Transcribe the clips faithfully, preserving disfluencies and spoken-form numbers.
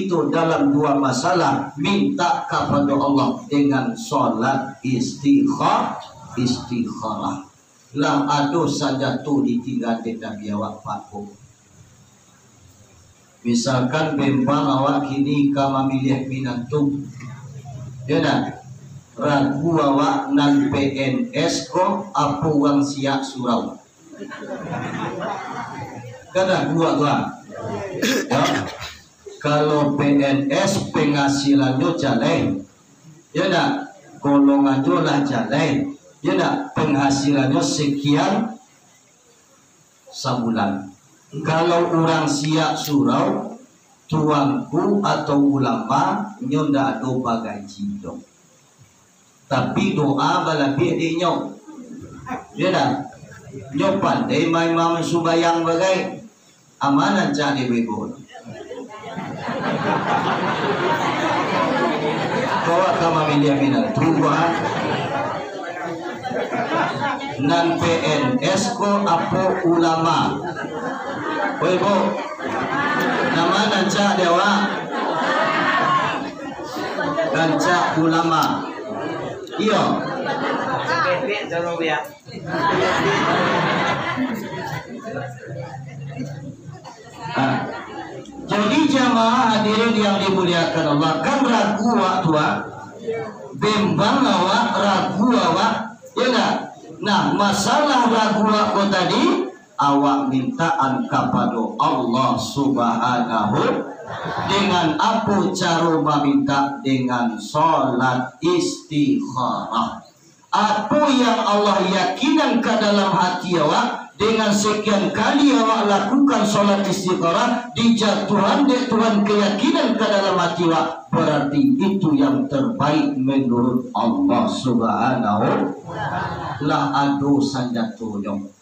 dalam dua masalah, minta kapado Allah dengan salat istikha-, istikharah. Lah ado sanjato ditingga dek Nabi awak, Pak, ko. Misalkan bembang awak kini ka mamiliah minantu, yo ndak? Ragu awak nan P N S ko apo urang siak surau? Kan ragu awak tu, ah. Yo. Kalau P N S penghasilannyo jaleh, yo ndak? Golongan tu lah jaleh, yo ndak? Penghasilannyo sekian sabulan. Kalau urang siak surau, tuanku atau ulama, nyo ndak ado bagaji doh. Tapi doa balabiah dek inyo. Yo ndak? Nyo pandai maimam sumbayang bagai. Aman rancak dek ibu-ibu. Kau akan mamiliah minantu, ah. Nan P N S ko apo ulama? Oi, Bu. Nama rancak dek awak? Rancak ulama. Iyo. Ah. Jadi, jamaah hadirin yang dimuliakan Allah, kan ragu awak tu, ah? Bembang awak, ragu awak, yo ndak? Nah, masalah ragu awak ko tadi, awak mintaan kapado Allah Subhanahu, dengan apo caro maminta? Dengan salat istikharah. Apo yang Allah yakinan ka dalam hati awak, dengan sekian kali awak lakukan salat istikharah, dijatuahan dek Tuhan keyakinan ka dalam hati awak, berarti itu yang terbaik menurut Allah Subhanahu. Lah ado sanjatonyo.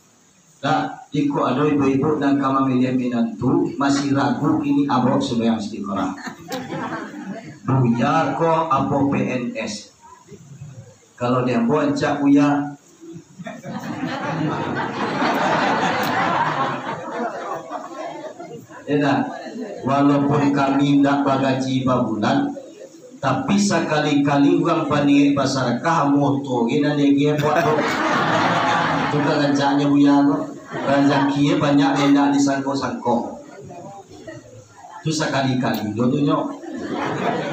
Dak, iko ado ibu-ibu nan ka mamiliah minantu, masih ragu kini, abok sumbayang istikharah. Buya ko apo P N S? Kalau di ambo rancak buya. Yo ndak? Walaupun kami ndak bagaji babulan, tapi sakali-kali urang paniaik basadakah, moto ge nan diagiah buat tu. Tu kan rancaknyo buya tu. Razakinyo banyak nan indak disangko-sangko. Tu sakali-kali jo tu nyo.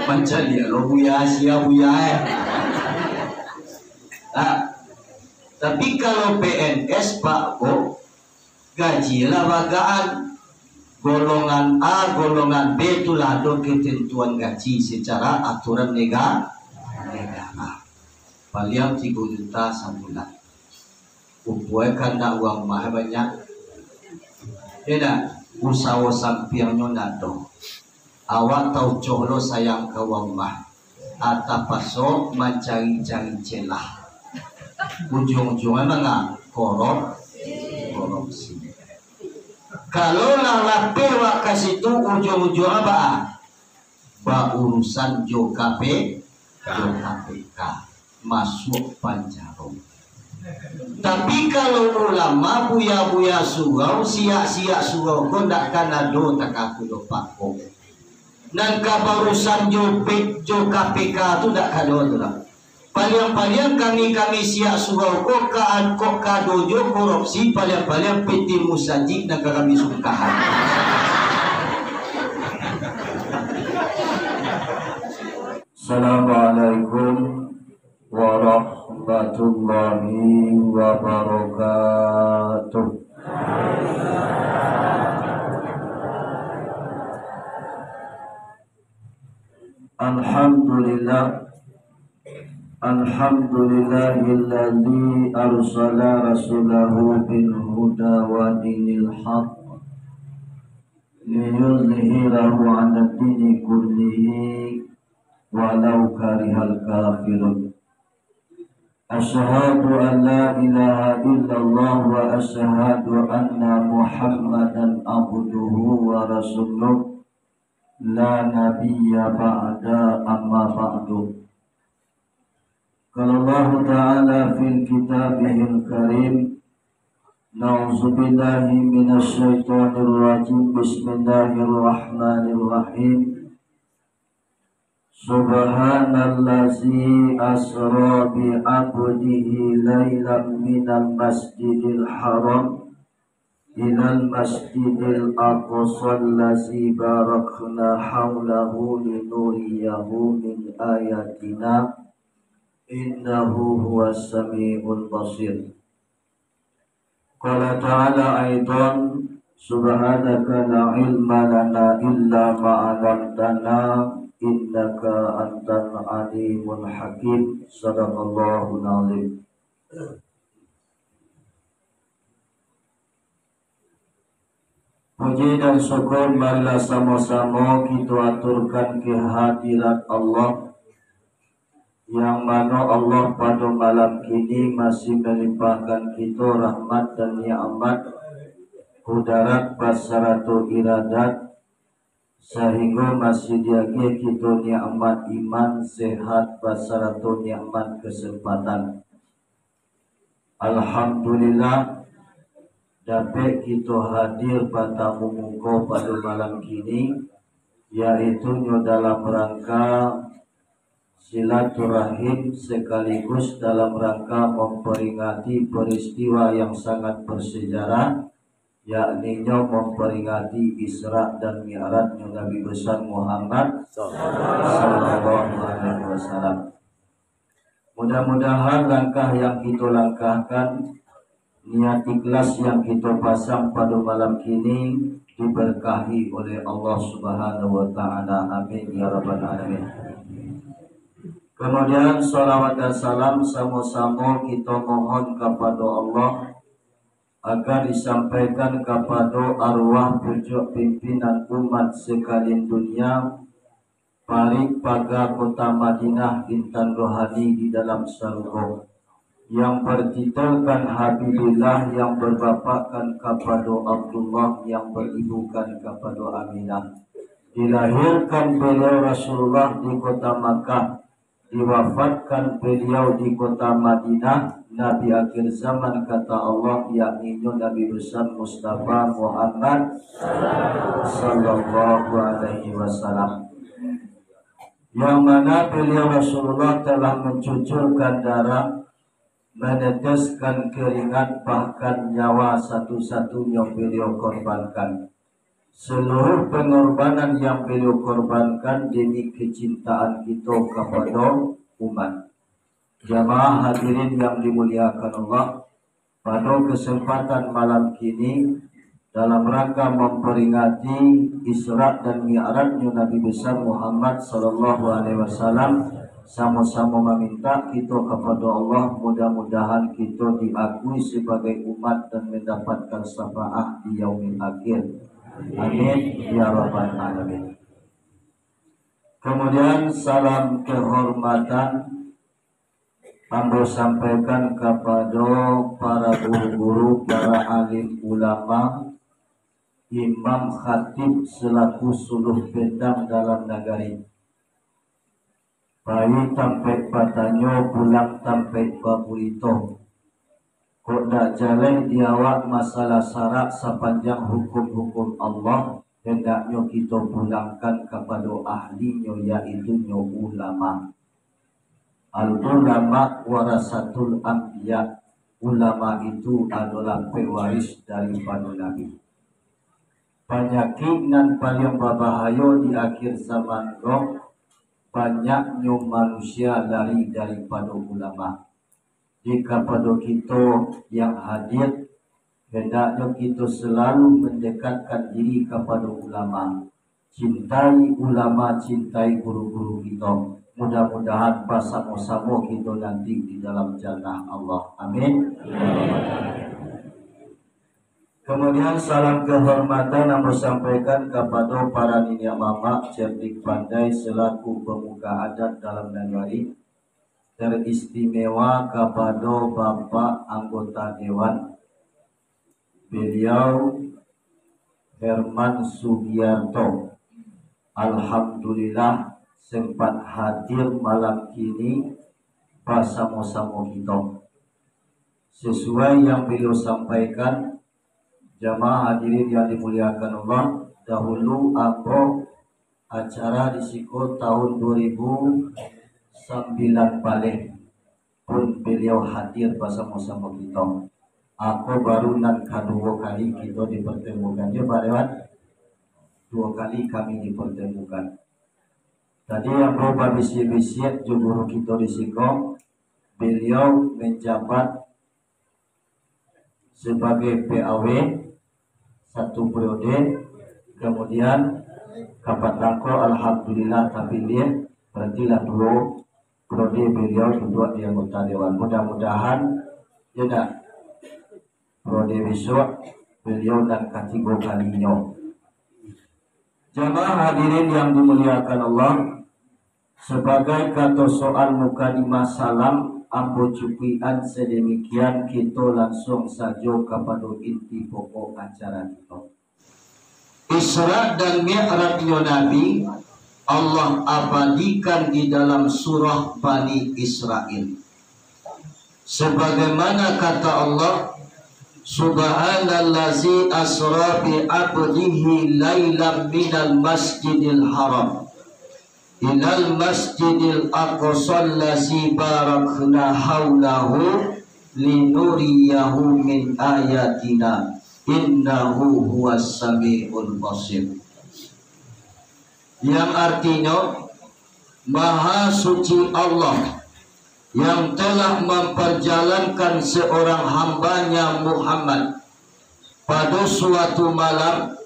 Mancaliak lo buya, sia buya, eh. Ah. Tapi kalau P N S, Pak, Bo, gaji lah bagaan. Golongan A, golongan B tu lah ado ketentuan gaji secara aturan nega-, negara. Paliang tigo juta sabulan. Umpamai kandak uang rumah banyak. Yo ndak? Usaho sampiangnyo ndak ado. Awak tau coh lo sayang ka uang rumah. Ah, tapaso mancari-cari celah. Ujuang-ujuangnyo manga? Korop-, korupsi. Kalau lah lapeh wak ka situ, ujuang-ujuangnyo baa? Baurusan jo K P, jo K P K. Masuak panjaro. Tapi kalau ulama, buya-buya surau, siak-siak surau ko ndak kan ado takah tu doh, Pak, ko. Nan ka baurusan jo P-, jo K P K tu ndak ka ado tu lah. Paliang-paliang kami-kami siak surau ko ka, kok ka ado jo korupsi, paliang-paliang P T Musajik nan ka kami sungkahan. Assalamualaikum warahmatullahi wabarakatuh. Alhamdulillah. Alhamdulillahilladzi arsala rasulahu bil huda wa dinil haq liyuzhirahu 'alad dini kullihi walau karihal kafirun. Asyhadu an la ilaha illallah wa asyhadu anna Muhammadan abduhu wa rasuluh, la nabiyya ba'da, amma ba'du. Qala Allahu ta'ala fil kitabihil karim, na'udzubillahi minasy syaithanir rajim, bismillahirrahmanirrahim. Subhanallazi asra bi abdihi lailam minal masjidil haram ilal masjidil aqsa allazi barakna haulahu linuriyahu min ayatina, innahu huwas samiul basir. Qala ta'ala aidan, subhanaka la ilma lana illa ma 'allamtana, innaka antal alimul hakim. Sadaqallahul azim. Puji dan syukur marilah samo-samo kito aturkan ke hadirat Allah, yang mano Allah pado malam kini masih malimpahkan kito rahmat dan nikmat, kudarat basarato iradat, sahinggo masih diagiah kito nikmat iman, sehat, basarato nikmat kesempatan. Alhamdulillah, dapek kito hadir batamu muko pado malam kini, yaitu nyo dalam rangka silaturahim, sekaligus dalam rangka memperingati peristiwa yang sangat bersejarah, yakninyo memperingati Isra dan Mi'rajnyo Nabi Besar Muhammad sallallahu alaihi wasallam. Mudah-mudahan langkah yang kito langkahkan, niat ikhlas yang kito pasang pado malam kini diberkahi oleh Allah Subhanahu wa Ta'ala. Amin ya Rabbal Alamin. Kemudian, salawat dan salam samo-samo kito mohon kapado Allah, agar disampaikan kapado arwah pucuak pimpinan umat sakalian dunia, parik paga kota Madinah, intan rohani di dalam sarugo, yang bertitelkan Habibillah, yang berbapakkan kapado Abdullah, yang beribukan kapado Aminah. Dilahirkan beliau Rasulullah di kota Makkah, diwafatkan beliau di kota Madinah, Nabi akhir zaman, kata Allah, yakninyo Nabi Besar Mustafa Muhammad sallallahu alaihi wasallam. Yang mana beliau Rasulullah telah mencucurkan darah, meneteskan keringat, bahkan nyawa satu-satunyo beliau korbankan. Seluruh pengorbanan yang beliau korbankan demi kecintaan kito kapado umat. Jamaah hadirin yang dimuliakan Allah, pado kesempatan malam kini, dalam rangka memperingati Isra dan Mi'rajnyo Nabi Besar Muhammad sallallahu alaihi wasallam, samo-samo maminta kito kapado Allah, mudah-mudahan kito diakui sebagai umat dan mendapatkan syafaat di yaumil akhir. Amin ya rabbal alamin. Kemudian, salam kehormatan ambo sampaikan kapado para guru-guru, para alim ulama, imam khatib selaku suluh bendang dalam nagari. Pai tampaik batanyo, pulang tampaik baburito. Kok dak jaleh di awak masalah syarak sapanjang hukum-hukum Allah, hendaknyo kito pulangkan kapado ahlinyo, yaitunyo ulama. Al-ulama warasatul anbiya, ulama itu adolah pewaris daripado nabi. Panyakik nan paliang babahayo di akhir zaman ko, banyaknyo manusia lari daripado ulama. Di kapado kito yang hadir, hendaknyo kito selalu mendekatkan diri kapado ulama. Cintai ulama, cintai guru-guru kito. Mudah-mudahan basamo-samo kito nanti di dalam jannah Allah. Amin. Kemudian, salam kehormatan ambo sampaikan kapado para niniak mamak cerdik pandai selaku pemuka adat dalam nagari, teristimewa kapado Bapak Anggota Dewan, beliau Herman Sugiarto. Alhamdulillah, sempat hadir malam kini basamo-samo kito. Sesuai yang beliau sampaikan, jamaah hadirin yang dimuliakan Allah, dahulu ambo Acara di siko tahun dua ribu sambilan baleh pun beliau hadir basamo-samo kito. Ako baru nan kaduo kali kito dipertemukan. Yo, Pak Dewan? Duo kali kami dipertemukan. Tadi ambo babisiak-bisiak jo guru kito di siko, beliau menjabat sebagai P A W satu periode, kemudian kapatang ko alhamdulillah tapilih, berarti lah duo periode beliau duduak di anggota dewan. Mudah-mudahan, ya ndak, periode besok beliau nan katigo kalinyo. Jamaah hadirin yang dimuliakan Allah, sebagai kato soal mukadimah salam, ambo cukuikan sademikian, kito lansuang sajo kapado inti pokok acara kito. Isra dan Mi'rajnyo Nabi, Allah abadikan di dalam surah Bani Israil. Sebagaimana kata Allah, "Subhanallazi asra bi abdihi lailam minal masjidil haram ilal masjidil aqsal lazi barakna haulahu linuriyahu min ayatina, innahu huwas samiul basir." Yang artinyo, Maha Suci Allah yang telah memperjalankan seorang hambanya Muhammad pada suatu malam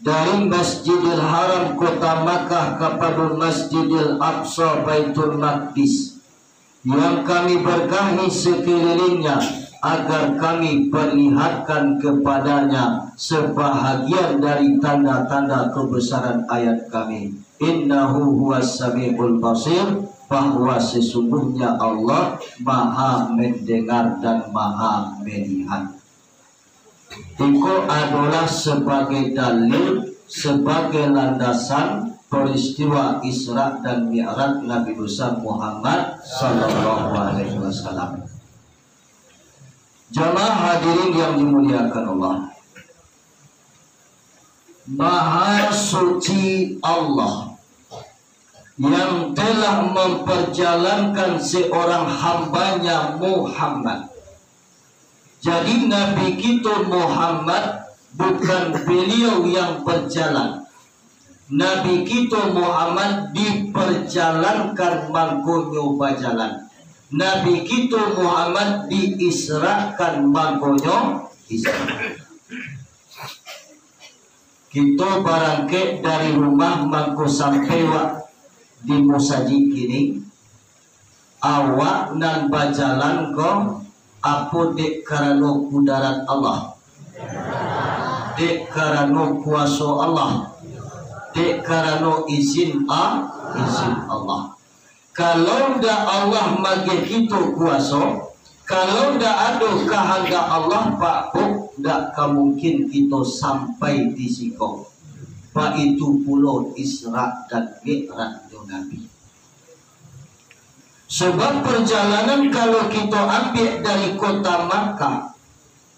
dari Masjidil Haram Kota Makkah kepada Masjidil Aqsa Baitul Maqdis, yang kami berkahi sekelilingnya, agar kami perlihatkan kepadanya sebahagian dari tanda-tanda kebesaran ayat kami. Innahu huwas samiul basir, bahwa sesungguhnya Allah Maha Mendengar dan Maha Melihat. Iko adolah sabagai dalil, sabagai landasan peristiwa Isra dan Mi'raj Nabi Besar Muhammad sallallahu alaihi wasallam. Jamaah hadirin yang dimuliakan Allah, Maha Suci Allah yang telah memperjalankan seorang hambanya Muhammad. Jadi, Nabi kito Muhammad bukan beliau yang berjalan. Nabi kito Muhammad diperjalankan, mangkonyo bajalan. Nabi kito Muhammad diisrakan, mangkonyo isra. Kito barangkek dari rumah mangko sampai wak di musajik kini, awak nan bajalan ko apo dek karano kudarat Allah? Dek karano kuaso Allah? Dek karano izin A-, izin Allah. Kalau ndak Allah magiah kito kuaso, kalau ndak ado kahandak Allah, Pak Buk, ndak ka mungkin kito sampai di siko. Baitu pulo Isra dan Mi'rajnyo Nabi. Sebab perjalanan kalau kito ambiak dari kota Makkah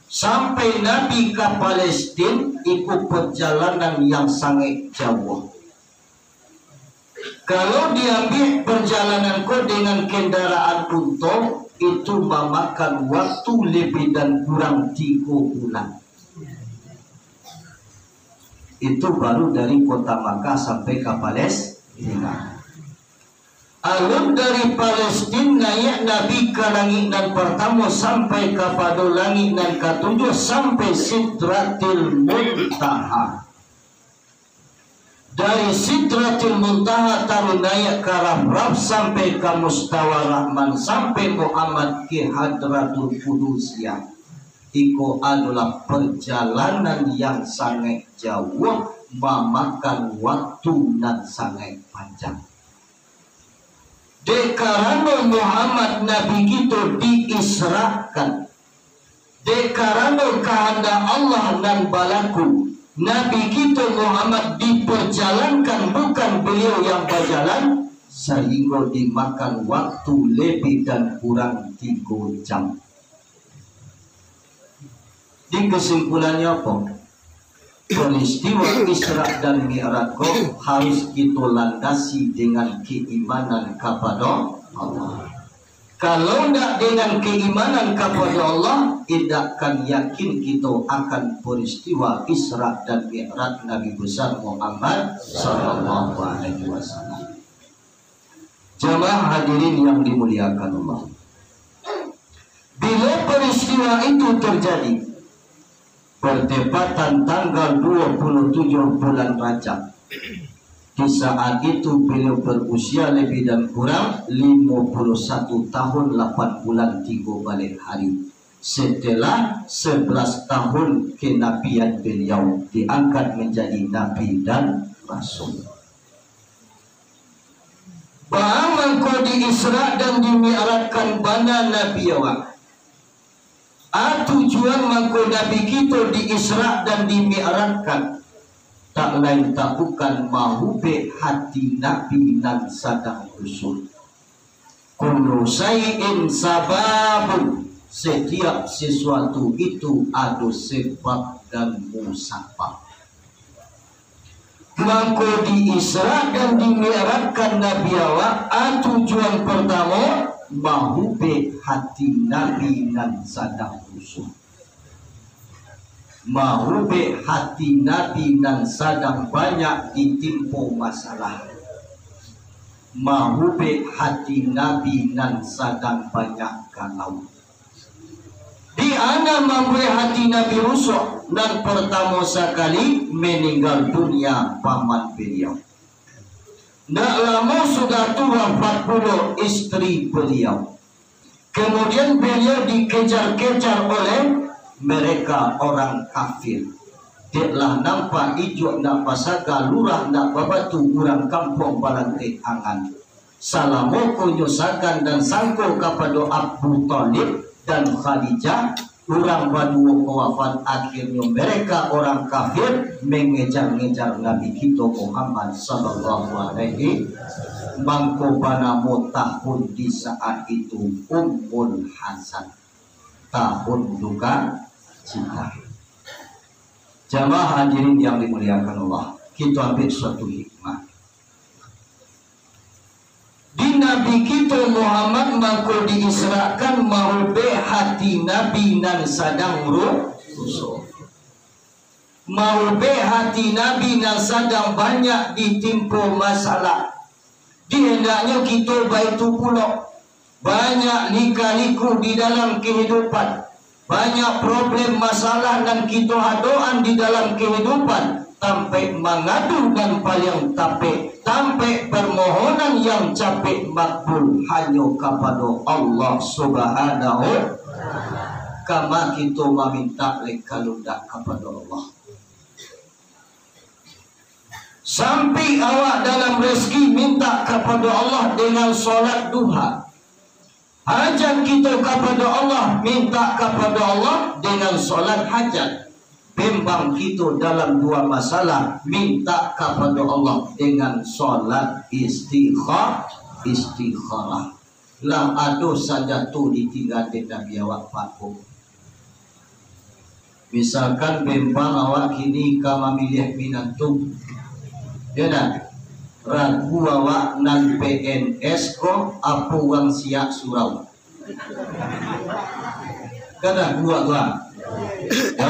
sampai Nabi ka Palestin, itu perjalanan yang sangat jauh. Kalau diambiak perjalanan ko dengan kendaraan unto, itu mamakan waktu lebih dan kurang tigo bulan. Itu baru dari kota Makkah sampai ka Palestina. Alun dari Palestina naiak Nabi ka langik nan partamo sampai kapado langik nan katujuah, sampai Sidratil Muntaha. Dari Sidratil Muntaha taruih naiak ka Rafraf sampai ka Mustawa Rahman, sampai Muhammad ka Hadratul Qudusiyah. Iko adolah perjalanan yang sangaik jauah, mamakan waktu nan sangaik panjang. Dek karano Muhammad Nabi kito diisrakan, dek karano kahandak Allah nan balaku, Nabi kito Muhammad diperjalankan, bukan beliau yang bajalan, sahinggo dimakan waktu lebih dan kurang tigo jam. Di kesimpulannyo apo? Peristiwa Isra dan Mi'raj ko harus kito landasi dengan keimanan kapado Allah. Kalau ndak dengan keimanan kapado Allah, indak kan yakin kito akan peristiwa Isra dan Mi'raj Nabi Besar Muhammad sallallahu alaihi wasallam. Jamaah hadirin yang dimuliakan Allah. Bila peristiwa itu terjadi, bertepatan tanggal dua puluh tujuh bulan Rajab, di saat itu beliau berusia lebih dan kurang lima puluh satu tahun lapan bulan tiga baleh hari. Setelah sebelas tahun kenabian beliau, diangkat menjadi nabi dan rasul. Baa mangko di-Isra dan di-Mi'rajkan bana Nabi awak? A tujuan mangko Nabi kito di-Isra dan di-Mi'rajkan, tak lain tak bukan mahubek hati Nabi nan sadang rusuh. Kullu syai'in sababun, setiap sesuatu itu ado sebab dan musabab. Mangko di-Isra dan di-Mi'rajkan Nabi awak, a tujuan partamo, mahubek hati Nabi nan sadang rusuh. Mahubek hati Nabi nan sadang banyak ditimpo masalah. Mahubek hati Nabi nan sadang banyak galau. Di a nan mambuek hati Nabi rusuah, nan partamo sakali, meninggal dunia paman beliau. Ndak lamo sudah tu wafat pulo istri beliau. Kemudian beliau dikejar-kejar oleh mereka orang kafir. Dek lah nampak ijuak ndak basaga, lurah ndak babatu, urang kampuang balantek angan. Salamo ko nyo sagan dan sangko kapado Abu Thalib dan Khadijah, urang baduo ko wafat, akhirnyo mereka orang kafir mengejar-ngejar Nabi kito Muhammad sallallahu alaihi, mangko banamo tahun di saat itu Ummul Hazan, tahun duka cita. Jamaah hadirin yang dimuliakan Allah, kito ambil suatu hikmah. Di Nabi kito Muhammad mangko diisrakan maubek hati Nabi nan sadang ru-, rusuh. Maubek hati Nabi nan sadang banyak ditimpo masalah. Di hendaknyo kito baitu pulo. Banyak lika-liku di dalam kehidupan. Banyak problem masalah nan kito hadoan di dalam kehidupan. Tampek mangadu nan paliang tapek, tampek permohonan yang capek makbul hanyo kapado Allah Subhanahu. Kama kito mamintak lai kalau ndak kapado Allah. Sampai awak dalam rezeki minta kapado Allah dengan solat duha. Hajat kito kapado Allah, minta kapado Allah dengan solat hajat. Bembang kito dalam dua masalah, minta kapado Allah dengan solat istikha-, istikharah. Lah ado sajato ditingga dek Nabi awak, Pak, ko. Misalkan bempang awak kini ka mamiliah minantu, yo ndak? Ragu awak nan P N S ko apo urang siak surau? Kan ragu awak tu, ah? Yo.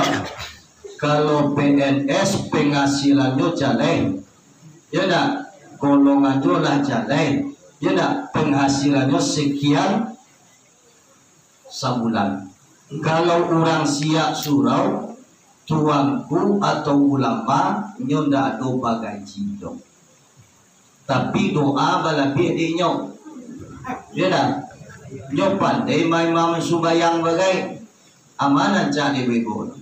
Kalau P N S penghasilannyo jaleh, yo ndak? Golongan tu lah jaleh, yo ndak? Penghasilannyo sekian sabulan. Kalau urang siak surau, tuanku atau ulama, nyo ndak ado bagaji doh. Tapi doa balabiah dek nyo. Yo ndak? Nyo pandai maimam sumbayang bagai. Aman rancak dek ibu.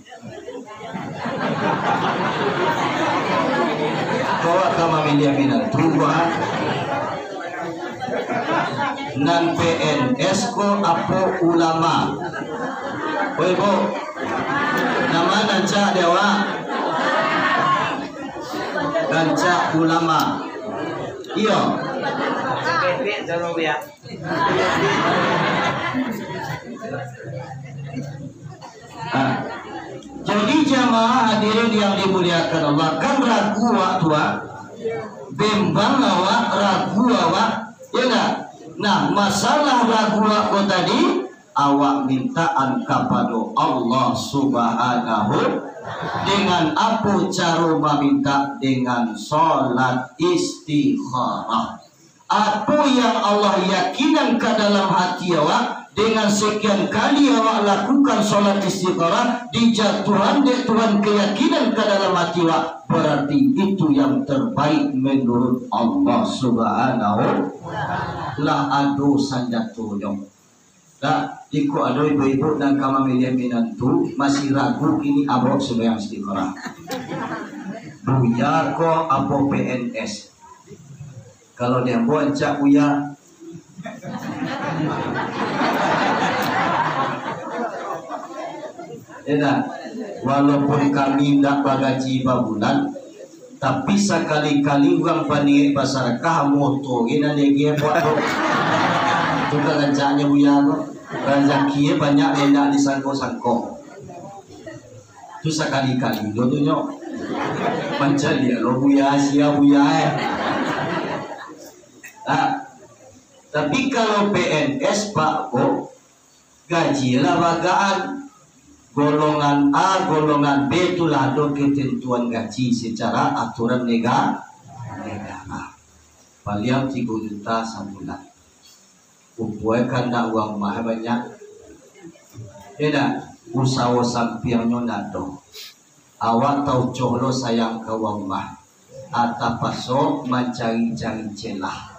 Kau akan mamiliah minantu, ah. Nan P N S ko apo ulama? Oi, Bu. Nama rancak dek awak? Rancak ulama. Iyo. Ah. Jadi jamaah hadirin yang dimuliakan Allah, kan ragu awak tu, ah? Bimbang awak, ragu awak, ya ndak? Nah, masalah ragu awak ko tadi, awak mintaan kapado Allah Subhanahu. Dengan apo caro maminta? Dengan salat istikharah. Apo yang Allah yakinan ka dalam hati awak, dengan sekian kali awak lakukan salat istikharah, dijatuhan dek Tuhan keyakinan ka dalam hati awak, berarti itu yang terbaik menurut Allah Subhanahu. Lah ado sanjatonyo. Dak, iko ado ibu-ibu nan ka mamiliah minantu, masih ragu kini, abok sumbayang istikharah. Buya ko apo P N S? Kalau di ambo ancak buya. Ya dak? Walaupun kami ndak bagaji babulan, tapi sakali-kali urang paniaik basadakah, moto ge nan diagiah buat tu. Tu kan rancaknyo buya tu. Razakinyo banyak, indak disangko-sangko. Tu sakali-kali jo tu nyo. Mancaliak lo buya, sia buya, eh. Ah, tapi kalau P N S, Pak, Bo, gaji lah bagaan. Golongan A, golongan B tu lah ado ketentuan gaji secara aturan nega-, negara. Paliang tigo juta sabulan. Umpuai kandak uang rumah banyak. Ya dak? Usaho sampiangnyo ndak ado. Awak taucoh lo sayang ka uang rumah. Ah, tapaso mancari-cari celah.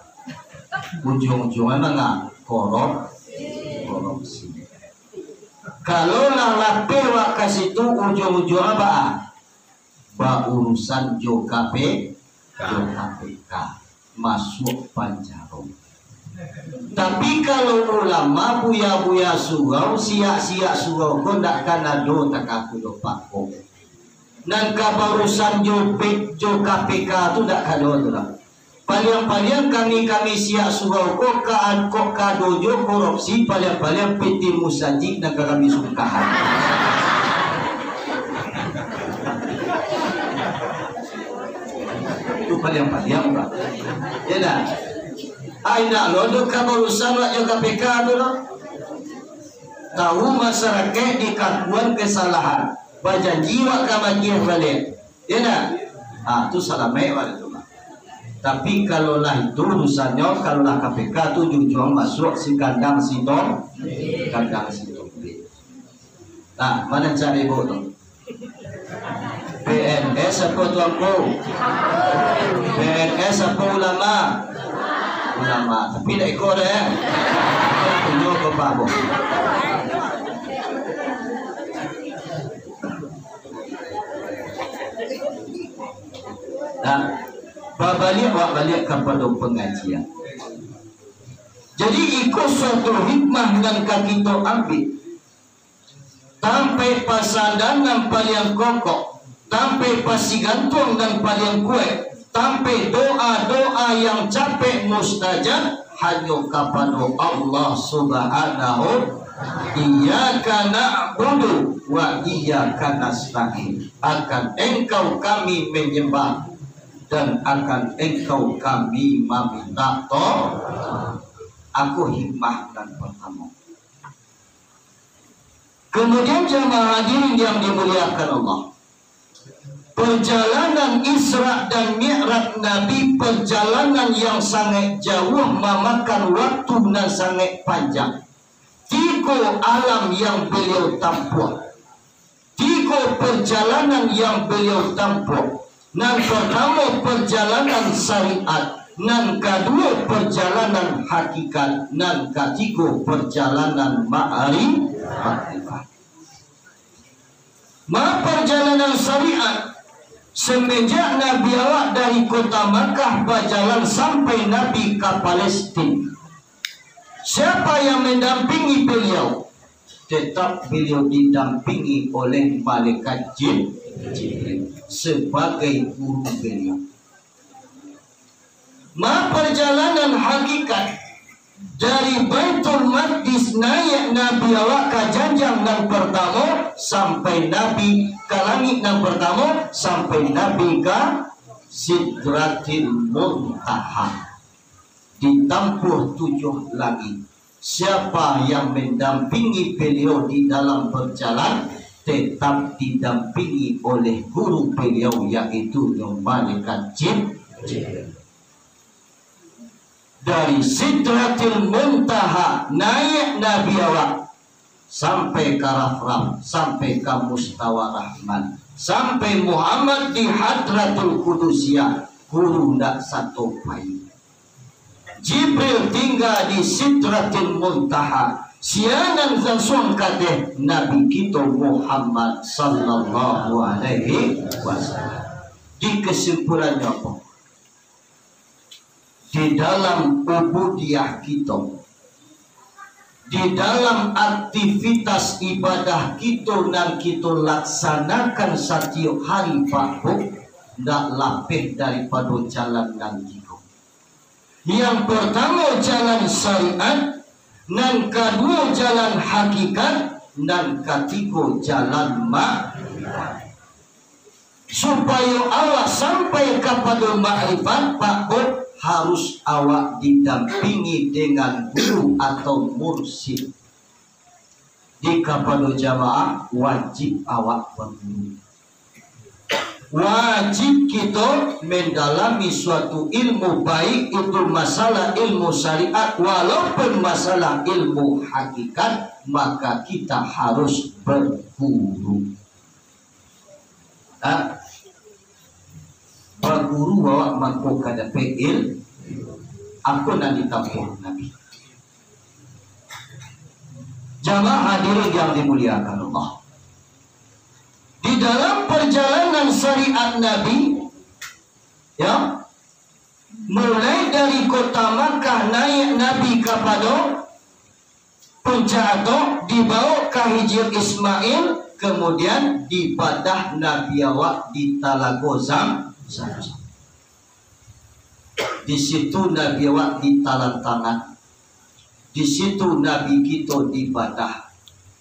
Ujuang-ujuangnyo manga? Korop-, korupsi. Kalau lah lapeh wak ka situ, ujuang-ujuang apo? Baurusan jo K P, jo K P K, masuak panjaro. Tapi kalau ulama, buya-buya surau, siak-siak surau ko ndak kan ado takah tu doh, Pak, ko. Nan ka baurusan jo P-, jo K P K tu ndak ka ado tu lah. Paliang-paliang kami-kami siak surau ko ka, kok ka ado jo korupsi, paliang-paliang P T Musajik nan ka kami sungkahan. Tu paliang-paliang, Pak. Ya dah. Ai, ndak lo tu ka baurusan wak jo K P K tu lo. Tahu masyarakat dikakuan kesalahan, bajanji wak ka magiah baliak. Ya dah. Ah, tu salamaik wak tu, Pak. Tapi kalau lah itu urusannyo, kalau lah K P K tu jujuang masuak si kandang si tom-, kandang si tombik. Nah, ma nan cak ibu tu? P N S apo tuanku? P N S apo ulama? Ulama. Tapi ndak iko doh, eh. Tunjuk ke Pak Bo. Nah, babaliak, wak baliak kapado pangajian. Jadi, iko suatu hikmah nan ka kito ambiak. Tampek pasandaran nan paliang kokok, tampek pasigantuang nan paliang kuaik, tampek doa-doa yang capek mustajab, hanyo kapado Allah Subhanahu. Iyyaka na'budu wa iyyaka nasta'in. Akan Engkau kami menyembah, dan akan Engkau kami maminta tolong. Iko hikmah nan partamo. Kemudian, jamaah hadirin yang dimuliakan Allah, perjalanan Isra dan Mi'raj Nabi, perjalanan yang sangat jauh, mamakan waktu nan sangat panjang. Tigo alam yang beliau tampuah. Tigo perjalanan yang beliau tampuah. Nan partamo, perjalanan syariat. Nan kaduo, perjalanan hakikat. Nan katigo, perjalanan ma'ri-, ma'rifat. Ma, perjalanan syariat, semenjak Nabi awak dari kota Makkah bajalan sampai Nabi ka Palestin. Siapa yang mendampingi beliau? Tetap beliau didampingi oleh malaikat Jib-, Jibril sebagai guru beliau. Ma, perjalanan hakikat dari Baitul Maqdis Di naiak Nabi awak ka janjang nan partamo, sampai Nabi ka langik nan partamo, sampai Nabi ka Sidratil Muntaha. Ditampuah tujuah langik. Siapa yang mendampingi beliau di dalam berjalan, tetap didampingi oleh guru beliau, yaitu malaikat Jibril. Dari Sidratil Muntaha, naiak Nabi awak, sampai ka Rafraf, sampai ka Mustawa Rahman, sampai Muhammad di Hadratul Qudusiyah, guru ndak sato pai. Jibril tingga di Sidratil Muntaha, sianan langsuang ka ateh Nabi kito Muhammad sallallahu alaihi wasallam. Di kesimpulannyo apo? Di dalam ubudiah kito, di dalam aktivitas ibadah kito nan kito laksanakan satiok hari, Pak Bu, ndak lapeh daripado jalan nan tigo. Yang partamo jalan syariat, nan kaduo jalan hakikat, nan katigo jalan makrifat. Supayo awak sampai kapado makrifat, Pak Bu, harus awak didampingi dengan guru atau mursyid. Di kapado jamaah, wajib awak baguru. Wajib kito mendalami suatu ilmu, baik itu masalah ilmu syariat, walaupun masalah ilmu hakikat, maka kita harus baguru. Ha? Baguru awak mangko ka dapek il-, apo nan ditampuah Nabi. Jamaah hadirin yang dimuliakan Allah. Di dalam perjalanan syariat Nabi, ya, mulai dari kota Makkah naiak Nabi kapado Puncak Atok, dibaok ka Hijir Ismail, kemudian dibadah Nabi awak di Talago Zam-, Zamzam. Di situ Nabi awak ditalan tangan. Di situ Nabi kito dibadah.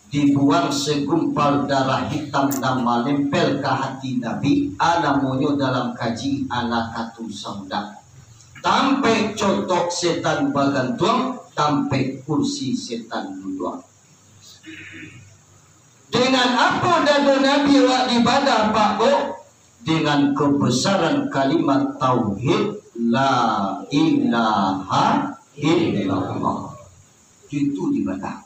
Dibuang segumpal darah hitam nan manempel ka hati Nabi, a namonyo dalam kaji alaqatu sauda. Tampek cotok setan bagantuang, tampek kursi setan duduak. Dengan apo dado Nabi awak dibadah, Pak Bu? Dengan kebesaran kalimat tauhid, La ilaha illallah. Itu dibadah.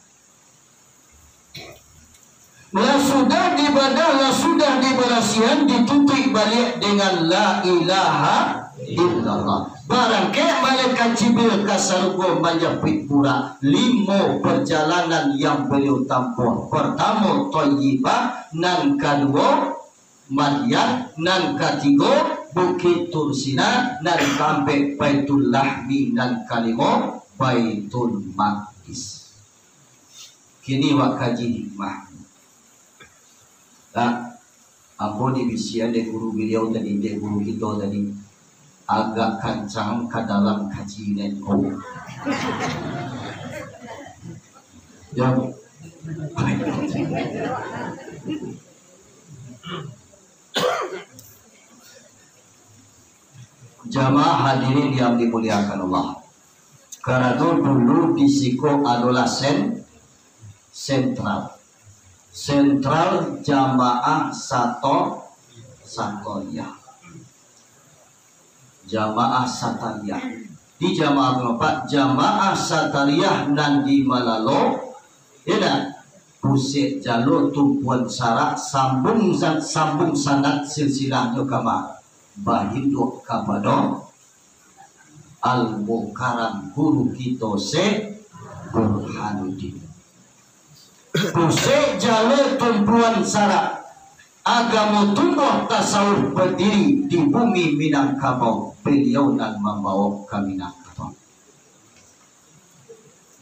Lah sudah dibadah, lah sudah dibarasihan, ditutuik baliak dengan La ilaha illallah. Barangkek malaikat Jibril ka sarugo manjapuik burak. Limo perjalanan yang beliau tampuah. Partamo Thayyibah, nan kaduo Madyan, nan katigo Bukik Tursina, nan kaampek Baitul Lahmi, nan kalimo Baitul Maqdis. Kini wak kaji hikmah. Nah, ambo dibisiakan dek guru baliau tadi, dek guru kito tadi, agak kancang ka dalam kaji nan ko. Yo. Jamaah hadirin yang dimuliakan Allah. Karano dulu di siko adolah sen-, sentral. Sentral jamaah sato-, satariah. Jamaah satariah. Di jamaah tu, Pak, jamaah satariah nan di Malalo, ya dak? Pusek jalur tumpuan sarak, sambung zat, sambung sanad silsilahnyo ka ma? Bahinduak kapado Al-Mukarram guru kito Syekh Burhanuddin. Pusek jalur tumpuan sarak, agamo tumbuah tasawuf badiri di bumi Minangkabau, baliau nan mambaok ka Minangkabau.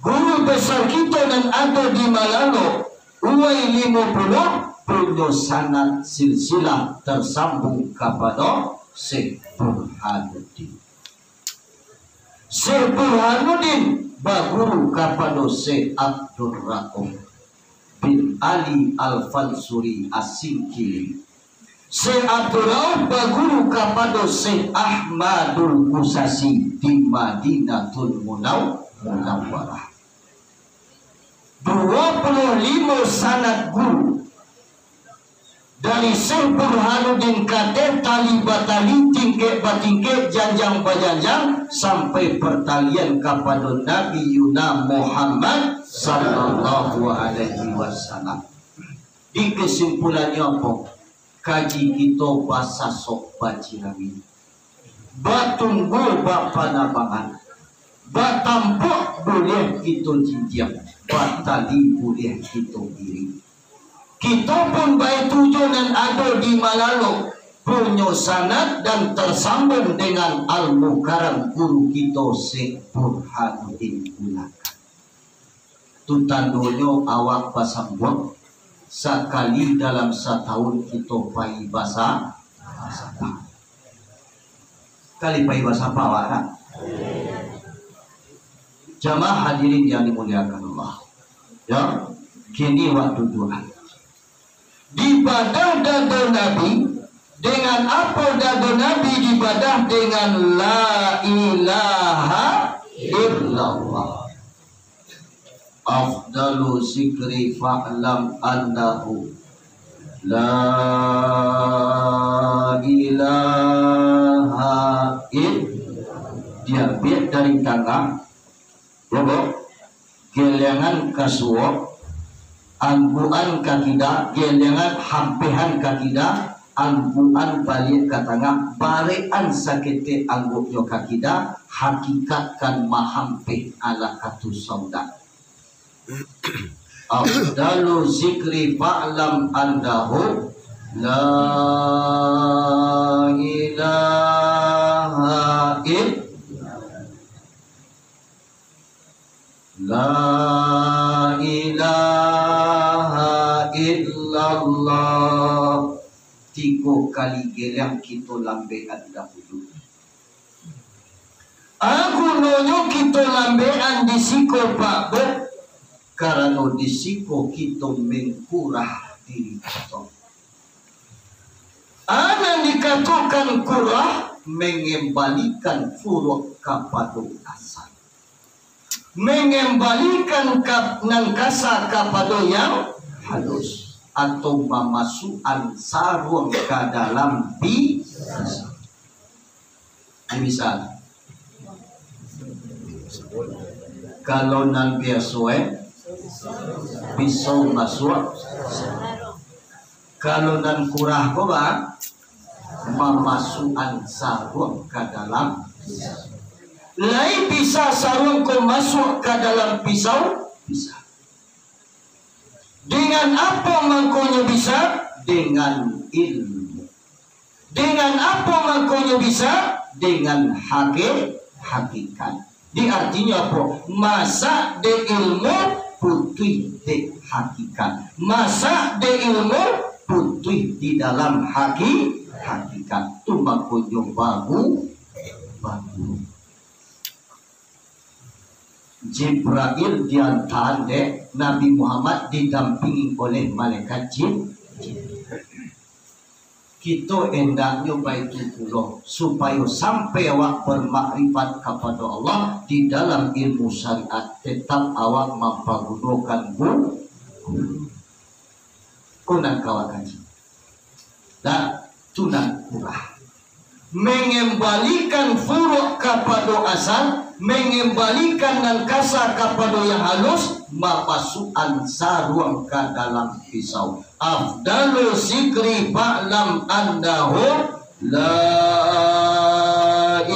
Guru besar kito nan ado di Malalo, Uwai Limo Puluah, punyo sanad silsilah tarsambung kapado Syekh Burhanuddin. Syekh Burhanuddin baguru kapado Syekh Abdul Rauf bin Ali Al-Fansuri As-Singkili. Syekh Abdul Rauf baguru kapado Syekh Ahmadul Qusasi di Madinatul Munaw-, Munawwarah. Dua puluh limo sanad guru. Dari Syekh Burhanuddin Kadir, tali batali, tingkek batingkek, janjang bajanjang, sampai partalian kapado Nabiyuna Muhammad sallallahu alaihi wasallam. Di kesimpulannyo apo? Kaji kito basasok bacirami. Batunggul bapanabangan, batampuak buliah kito jinjiang, batali buliah kito irik. Kito pun baitu jo nan ado di Malalo, punyo sanad dan tarsambung dengan Al-Mukarram guru kito Syekh Burhanuddin Ulakan. Tu tandonyo awak basambuang, sakali dalam satahun kito pai basa-, basapa. Kali pai basapa awak, nak? Jamaah hadirin yang dimuliakan Allah. Ya, kini waktu doa. Dibadah dado Nabi, dengan apo dado Nabi dibadah? Dengan la ilaha illallah. Afdalu zikri fa'lam annahu la ilaha ill-, diambiak dari tangah, yo, gelengan ka suok, angguan ka kida, gelengan hampehan ka kida, angguan baliak ka tangah, barekan saketek angguknyo ka kida, hakikatkan mahampeh alaqatus sauda. Afdalu zikri fa'lam annahu la ilaha ill-, la ilaha illallah. Tigo kali geleng kito lambekan dahulu. A gunonyo kito lambekan di siko, Pak Beb, karano di siko kito mengkurah diri kito. A nan dikatokan kurah, mengembalikan furuak kapado asal. Mengembalikan ka-, nan kasa kapado yang halus, atau mamasukan saruang ka dalam pi-, pisau. Ini misal. Kalau nan biaso, eh, pisau masuak. Kalau nan kurah ko, ba, mamasukan saruang ka dalam pisau. Lai bisa saruang ko masuak ka dalam pisau? Bisa. Dengan apo mangkonyo bisa? Dengan ilmu. Dengan apo mangkonyo bisa? Dengan haki-, hakikat. Di artinyo apo? Masak dek ilmu, putuih dek hakikat. Masak dek ilmu, putuih di dalam haki-, hakikat. Tu mangkonyo bagu-, bagu. Jibrail diantaan dek Nabi Muhammad didampingi oleh malaikat Jib-, Jibril. Kito endaknyo baitu pulo, supayo sampai awak bermakrifat kapado Allah di dalam ilmu syariat, tetap awak mampagunokan gu-, guru. Ko nan ka awak kaji. Nah, tu nan kurah. Mengembalikan furuak kapado asal, mengembalikan nan kasa kapado yang halus, mamasukan saruang ka dalam pisau. Afdalu zikri fa'lam annahu la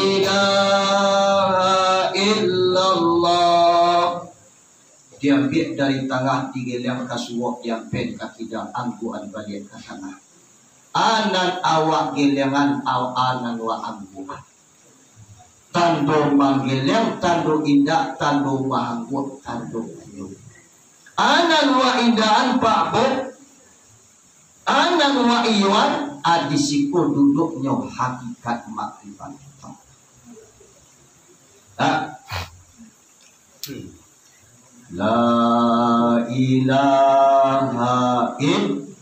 ilaha illallah. Diambiak dari tangah, digeleng ka suok, diampehan ka kida, angguan baliak ka tangah. A nan awak gelengan, a-, a nan awak angguan. Tando manggeleng, tando indak, tando maangguak, tando kunyuik. A nan awak indakan, Pak Beb, a nan awak iyoan, a di siko duduknyo hakikat makrifat. La ilaha ill-,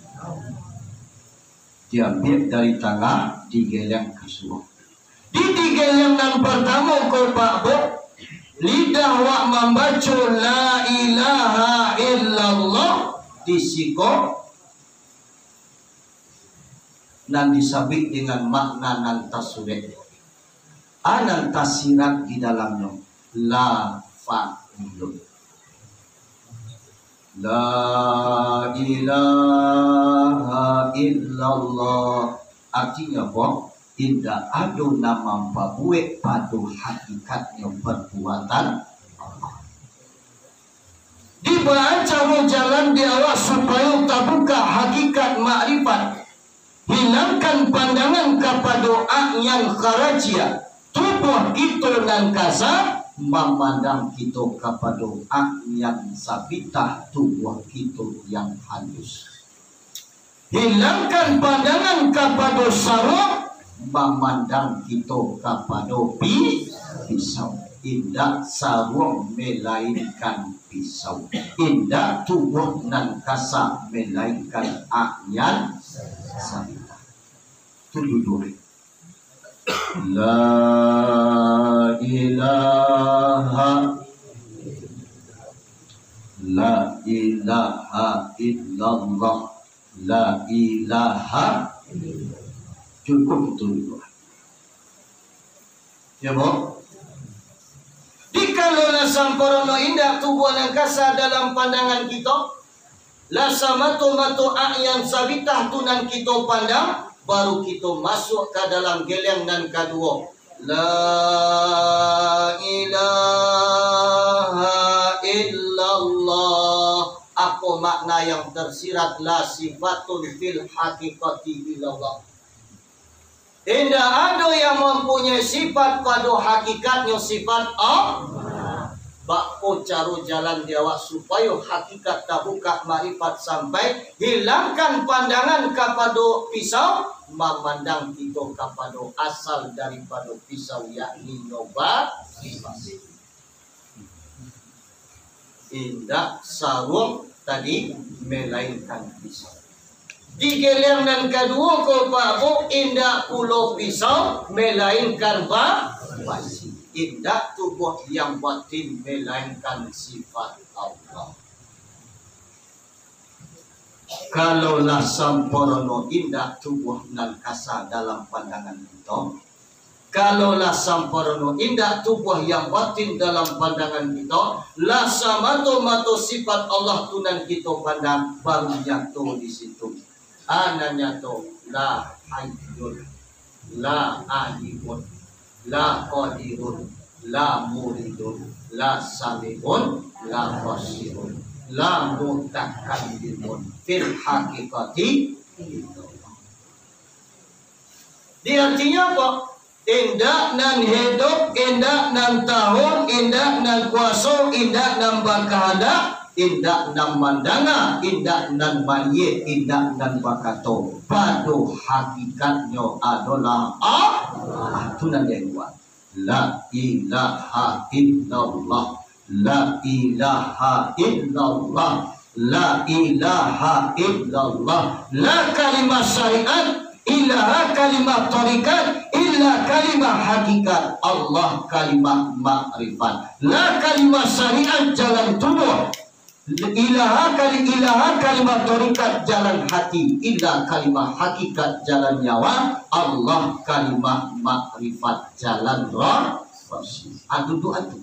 diambiak dari tangah, digeleng ka surau. Di, di geleng nan partamo ko, Pak Bu, lidah wak mambaco la ilaha illallah, di siko nan disabuik dengan makna nan tasurek, a, nan tasirat di dalamnyo, la fa'ilun. La ilaha illallah. Artinyo apo? Indak ado nan mampabuek pado hakikatnyo parbuatan Allah. Dibaa caro jalan di awak supayo tabukak hakikat makrifat. Hilangkan pandangan kapado a'yan kharijiyah, tubuah kito nan kasa, mamandang kito kapado a'yan sabitah, tubuah kito yang halus. Hilangkan pandangan kapado saruang, mamandang kito kapado pi-, pisau. Indak saruang melainkan pisau. Indak tubuah nan kasa melainkan a'yan sabitah. Tu duduak. La ilaha, la ilaha illallah. La ilaha. Cukup itu dulu. Ya, Bu? Dikalo lah sampurno indak tubuah nan kasa dalam pandangan kito, lah samato-mato a'yan sabitah tu nan kito pandang, baru kito masuak ka dalam geleng nan kaduo. La ilaha illallah. Apo makna yang tersirat la sifatun fil haqiqati illallah? Indak ado yang mampunyai sifat pado hakikatnyo sifat Allah. Bako caro jalan di awak supayo hakikat tabukak makrifat sampai, hilangkan pandangan kapado pisau, mamandang kito kapado asal daripado pisau, yakni nyo ba-, indak saruang tadi, melainkan pisau. Di geleng nan kaduo ko, Pak Bu, indak pulo pisau, melainkan ba-, basi. Indak tubuah yang batin, melainkan sifat Allah. Kalau lah sampurno indak tubuah nan kasa dalam pandangan kito, kalau lah sampurno indak tubuah yang batin dalam pandangan kito, lah samato-mato sifat Allah tu nan kito pandang, baru nyato di situ. A, nan nyato, la hayyun, la alimun, la qadirun, la muridun, la sami'un, la basirun, la mutakallimun fil haqiqati illallah. Di artinyo apo? Indak nan hidup, indak nan tahu, indak nan kuaso, indak nan bakahandak, indak nan mandanga, indak nan maliek, indak nan bakato. Pado hakikatnyo adolah Allah. Tu nan diagiah. La ilaha illallah. La ilaha illallah. La ilaha illallah. La kalimah syariat, ilaha kalimah tarikat, illa kalimah hakikat. Allah kalimah makrifat. La kalimah syariat jalan tubuah. Ilaha kali-, ilaha kalimah tarikat jalan hati. Illa kalimah hakikat jalan nyawa. Allah kalimah makrifat jalan roh. Adu tu adu.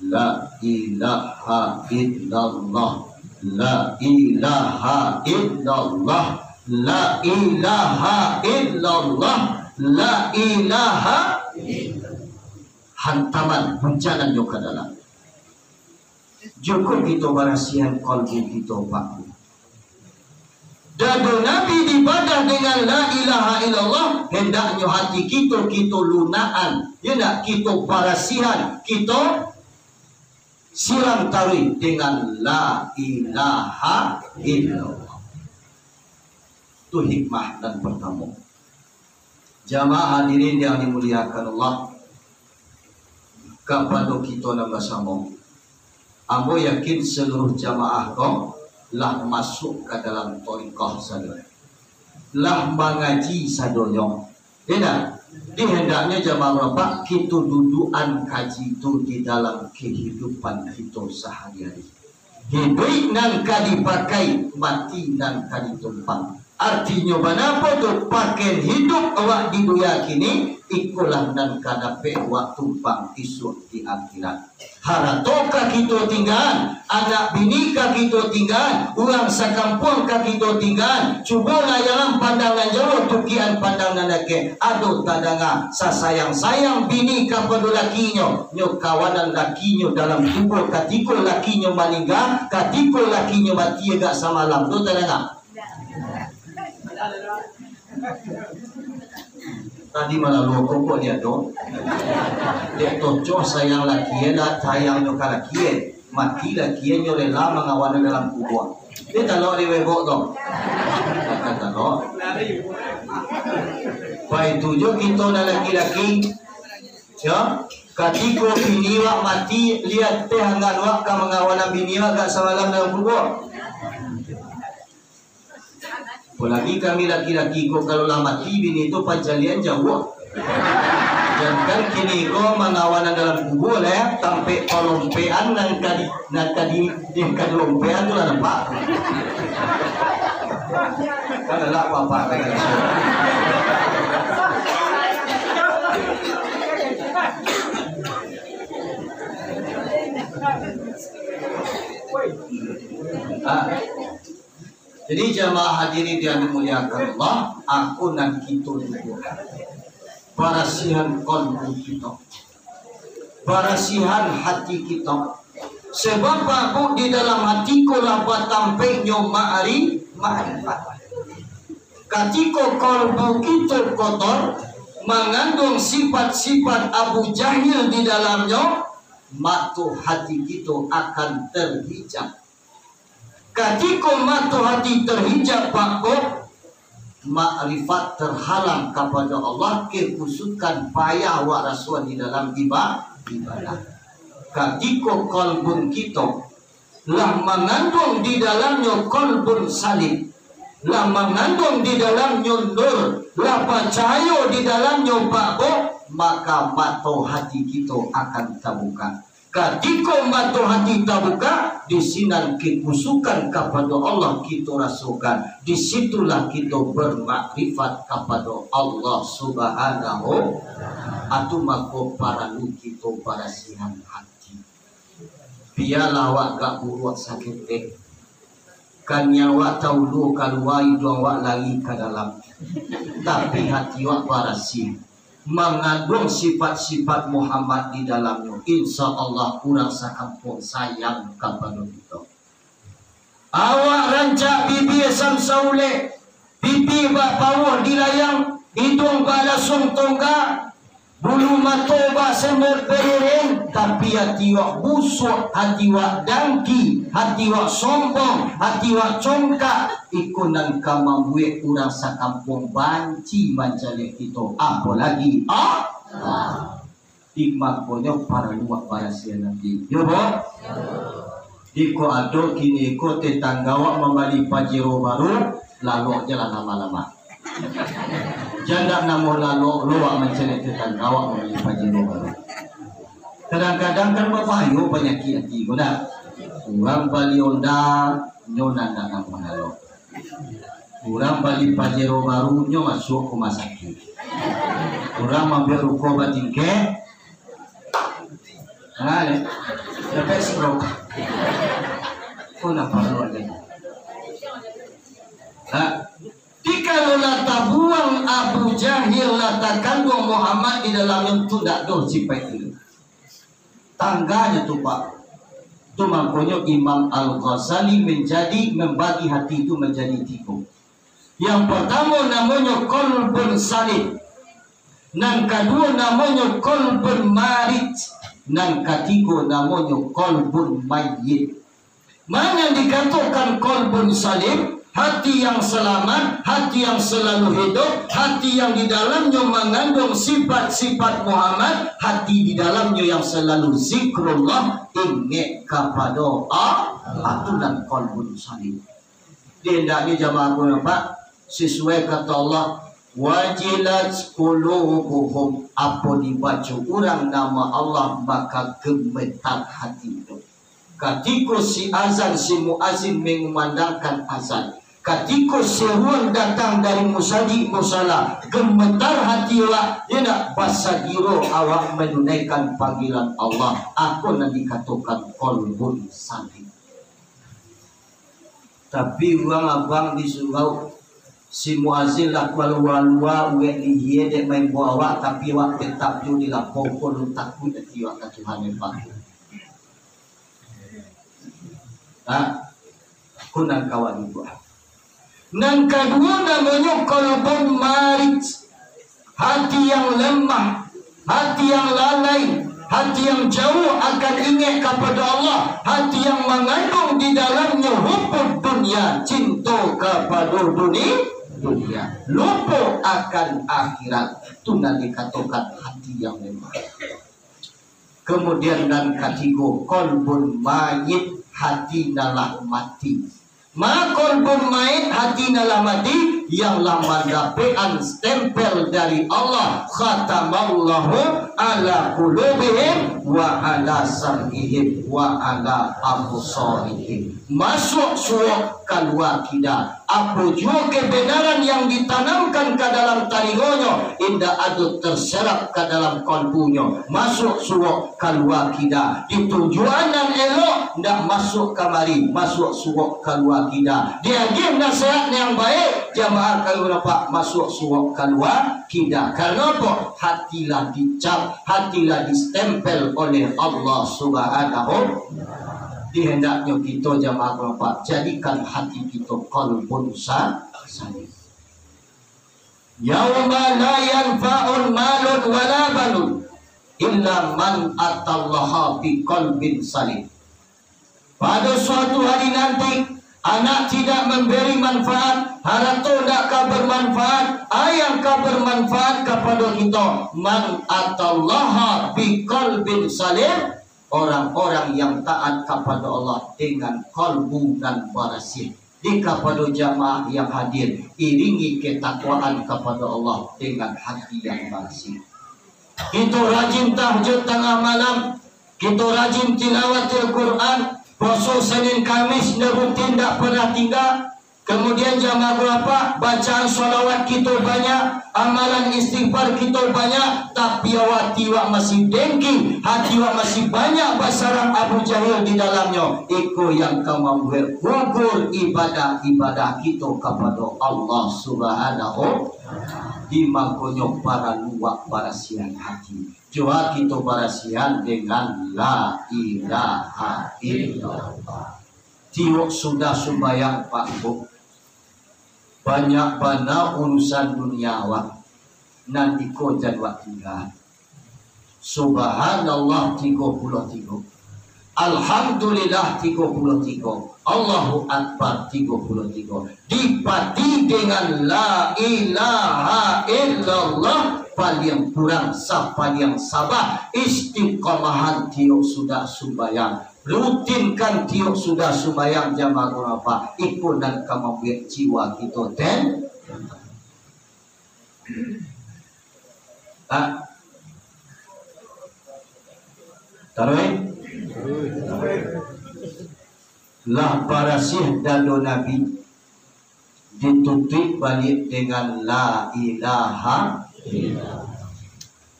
La ilaha illallah. La ilaha illallah. La ilaha illallah. La ilaha illallah. Hantaman, guncangan jo ka dalam. Cukuik kito barasiahan kalbu kito, Pak. Dado Nabi dibadah dengan la ilaha illallah, hendaknyo hati kito, kito lunakan, yo ndak, kito barasiahan, kito siram taruih dengan la ilaha illallah. Tu hikmah nan partamo. Jamaah hadirin yang dimuliakan Allah, Kapado kito nan basamo, ambo yakin saluruh jamaah ko lah masuak ka dalam thariqah sadonyo, lah mangaji sadonyo. Indak, dihendaknyo jamaah murapak kito dudukan kaji tu di dalam kahidupan kito sahari-hari. Hiduik nan ka dipakai, mati nan ka ditumpang. Artinyo bana apo tu? Pakaian hiduik awak di dunia kini, ikolah nan ka dapek awak tumpang isuak di akhirat. Harato ka kito tinggaan, anak bini ka kito tinggaan, urang sakampuang ka kito tinggaan. Cubolah jalan pandangan jauah, tukian pandang nan dakek. Ado tadanga, sasayang-sayang bini kapado lakinyo, nyo kawanan lakinyo dalam kubua, katiko lakinyo maningga, katiko lakinyo mati agak samalam. Ado tadanga? Tadi malah loko kok dia tu. Dek tocoh sayang lakie lah, sayang nyo ka lakie. Mati lakie nyo rela mangawan dalam kubua. Dia talok di webok tu. Kan talok. Baitu jo kito nan laki-laki. Ya, katiko bini wak mati, liek teh angan wak ka mangawan bini wak agak samalam dalam kubua. Apolagi kami laki-laki ko, kalau lah mati bini tu pancalian jauah. Jankan kini ko mangawan dalam kubua lah, ya, tampek palompean nan ka di, nan ka di, nan ka dilompean tu lah nampak. Kan lah apa-apa kan. Ah. Jadi, jamaah hadirin yang dimuliakan Allah, aku nan kito dudukan. Barasihan kalbu kito. Barasihan hati kito. Sebab, Pak Bu, di dalam hati ko lah batampeknyo ma'ari-, ma'rifat. Katiko kalbu kito kotor, manganduang sifat-sifat Abu Jahil di dalamnyo, mato hati kito akan terhijab. Katiko mato hati terhijab, Pak, ko, makrifat terhalang kapado Allah, kekusukan payah wak rasuan di dalam iba-, ibadah. Katiko kalbun kito lah manganduang di dalamnyo kalbun salim, lah manganduang di dalamnyo nur, lah pacayo di dalamnyo, Pak, ko, maka mato hati kito akan tabuka. Katiko mato hati tabuka, di sinan kekusukan kapado Allah kito rasokan, di situlah kito bermakrifat kapado Allah Subhanahu. Atu mako paralu kito barasihan hati. Bialah awak agak buruak saketek. Kan nyawa taulu kalua, iduang wak lari ka dalam. Tapi hati wak barasiah, manganduang sifat-sifat Muhammad di dalamnyo. Insya Allah, urang sakampuang sayang kapado kito. Awak rancak bibia samsaulek, pipi bak pauah dilayang, iduang bak lasuang tongga, bulu mato bak semut beriring, tapi hati wak busuak, hati wak dangki, hati wak sombong, hati wak congkak, iko nan ka mambuek urang sakampuang banci mancaliak kito, apolagi Allah. Di makonyo paralu wak barasiahan ati. Yo, Bo? Iko ado kini ko tetangga wak mambali Pajero baru, lalok je lah lama-lama. Jan dak namo lalok lo wak mancaliak tetangga wak mambali Pajero baru. Kadang-kadang kan babahayo panyakik ati ko dak. Urang bali Honda, nyo nan dak namo lalok. Urang bali Pajero baru, nyo masuak rumah sakit. Urang mambiak ruko batingkek, ha, dapek stroke. Ko nan paralu ati. Ha, jikalau lah tabuang Abu Jahil, lah takanduang Muhammad di dalamnyo, tu ndak doh sipaik tu. Tangganyo tu, Pak. Tu mangkonyo Imam Al-Ghazali manjadi, mambagi hati tu manjadi tigo. Yang partamo namonyo qalbun salim. Nan kaduo namonyo qalbun marid. Nan katigo namonyo qalbun mayyit. Ma nan dikatokan qalbun salim? Hati yang selamat, hati yang selalu hidup, hati yang di dalamnyo mangandung sifat-sifat Muhammad, hati di dalamnyo yang selalu zikrullah, ingek kapado Allah, tu nan qalbun salim. Di hendaknyo jamaah ku nampak, sasuai kato Allah, "Wajilat qulubuhum," apo dibaco urang namo Allah, maka gemetar hati tu. Katiko si azan, si muazin mengumandangkan azan, katiko seruan datang dari musajik musala, gemetar hati awak, indak, basagiro awak manunaikan panggilan Allah. Ako nan dikatokan qalbun salim. Tapi urang abang di surau, si muazin lah kalua-lua, urek lihie dek maimbau awak, tapi awak tetap jo di lapau, ko lun takuik ati awak ka Tuhan, Pak. Ha? Ko nan kawan ibu. Nan kaduo namonyo qalbun marid. Hati yang lemah, hati yang lalai, hati yang jauah akan ingek kapado Allah, hati yang mangandung di dalamnyo hubbud dunia, cinto kapado duni-, dunia, lupo akan akhirat. Tu nan dikatokan hati yang lemah. Kemudian nan katigo, qalbun mayit, hati nan lah mati. Ma qalbun mayit, hati nan lah mati, yang lah mandapekan stempel dari Allah, khatamallahu ala qulubihim wa ala sam'ihim wa ala absarihim. Masuak suok, kalua kida. Apo juo kebenaran yang ditanamkan ka dalam talingonyo, indak ado terserap ka dalam kalbunyo. Masuak suok, kalua kida. Ditunjuakan nan elok, ndak masuak kamari, masuak suok, kalua kida. Diagiah nasihat yang baik, jamaah kayu rapak, masuak suok, kalua kida. Karano apo? Hati lah dicap, hati lah distempel oleh Allah Subhanahu. Dihendaknyo kito jamaah kayu rapak, jadikan hati kito qalbun sa-, salim. Yauma la yanfa'un malun wala banun illa man atallaha biqalbin salim. Pada suatu hari nanti, anak tidak memberi manfaat, harato ndak ka bermanfaat, a yang ka bermanfaat kapado kito, man atallaha biqalbin salim, orang-orang yang taat kapado Allah dengan kalbu nan barasiah. Di kapado jamaah yang hadir, iringi ketakwaan kapado Allah dengan hati yang barasiah. Kito rajin tahajud tangah malam, kito rajin tilawatil Quran, puaso Senin Kamis nyo rutin dak pernah tingga, kemudian jamaah kayu rapak, bacaan shalawat kito banyak, amalan istighfar kito banyak, tapi awak, hati awak masih dengki, hati awak masih banyak basarang Abu Jahil di dalamnyo. Iko yang ka mambuek gugur ibadah-ibadah kito kapado Allah Subhanahu. Di makonyo paralu wak barasiahan hati. Jua kito barasiahan dengan la ilaha illallah. Tiok sudah sumbayang, Pak, Bu, banyak bana urusan dunia awak, nan iko jan wak tingga. Subhanallah tigo puluah tigo. Alhamdulillah tigo puluah tigo. Allahu Akbar tigo puluah tigo. Dipati dengan la ilaha illallah, paliang kurang sapaliang sabah, istiqamahan tiok sudah sumbayang. Rutinkan tiok sudah sumbayang jamaah kayu rapak, iko nan ka mambuek jiwa kito ten-, ha? Taruih. Lah barasiah dado Nabi, ditutuik baliak dengan la ilaha illallah.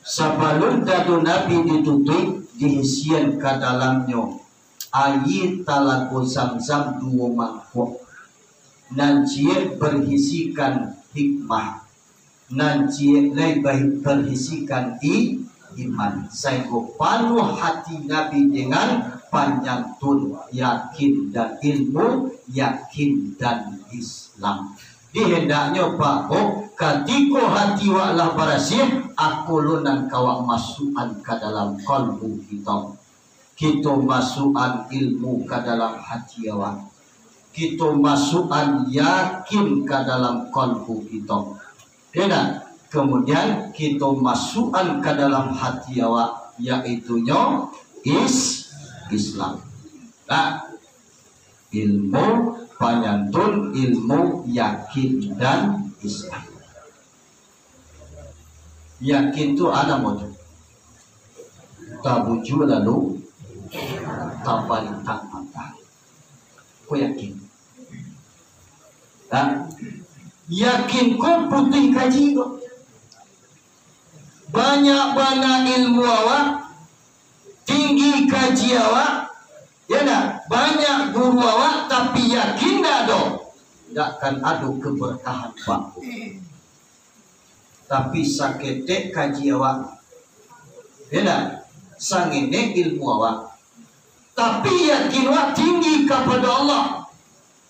Sabalun dado Nabi ditutuik, diisian ka dalamnyo aia talago Zamzam duo mangkok. Nan ciek berisikan hikmah, nan ciek lai bai-, berisikan i-, iman, sainggo panuah hati Nabi dengan panyantun, yakin dan ilmu, yakin dan Islam. Dihendaknyo, Pak, katiko hati wak lah barasiah, ako lo nan ka wak masuakan ka dalam kalbu kito. Kito masuakan ilmu ka dalam hati awak. kito masukan yakin ka dalam kalbu kito. Ya ndak? Kemudian kito masukan ka dalam hati awak, yaitunyo is-, Islam. Nah, ilmu panyantun, ilmu yakin dan Islam. Yakin tu ada model. Tabujua lalu tabalintang patah. Ko yakin. Ha? Yakin ko putuih kaji ko. Banyak bana ilmu awak, tinggi kaji awak, ya ndak? Banyak guru awak, tapi yakin ndak ado, ndak akan ado keberkahan, Pak. Tapi saketek kaji awak, ya ndak? Sangenek ilmu awak, tapi yakin awak tinggi kapado Allah.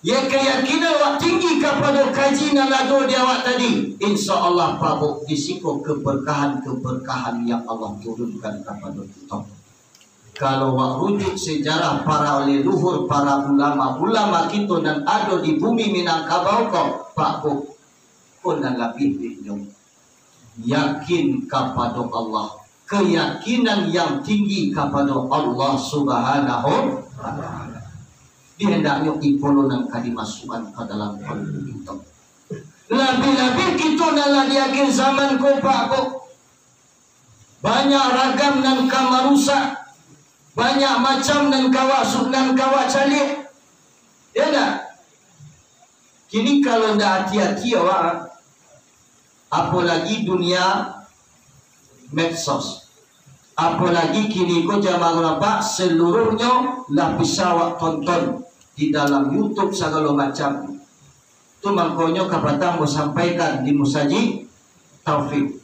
Ya, keyakinan awak tinggi kapado kaji nan ado di awak tadi. Insya Allah, Pak Bu, di siko keberkahan-keberkahan yang Allah turunkan kapado kito. Kalau wak rujuk sejarah para leluhur, para ulama-ulama kito nan ado di bumi Minangkabau ko, Pak Bu, ko nan labiah dinyo yakin kapado Allah, keyakinan yang tinggi kapado Allah Subhanahu wa Ta'ala. Di hendaknyo iko lo nan ka dimasuakkan ka dalam kalbu kito. Labiah-labiah kito nan lah di akhir zaman ko, Pak, ko. Banyak ragam nan ka marusak, banyak macam nan ka wak su-, nan ka wak caliak. Ya ndak? Kini kalau ndak hati-hati awak, apolagi dunia medsos. Apolagi kini ko jamaah ulama, seluruhnyo lah bisa awak tonton di dalam YouTube sagalo macam. Tu mangkonyo kapatang ambo sampaikan di Musajik Taufik.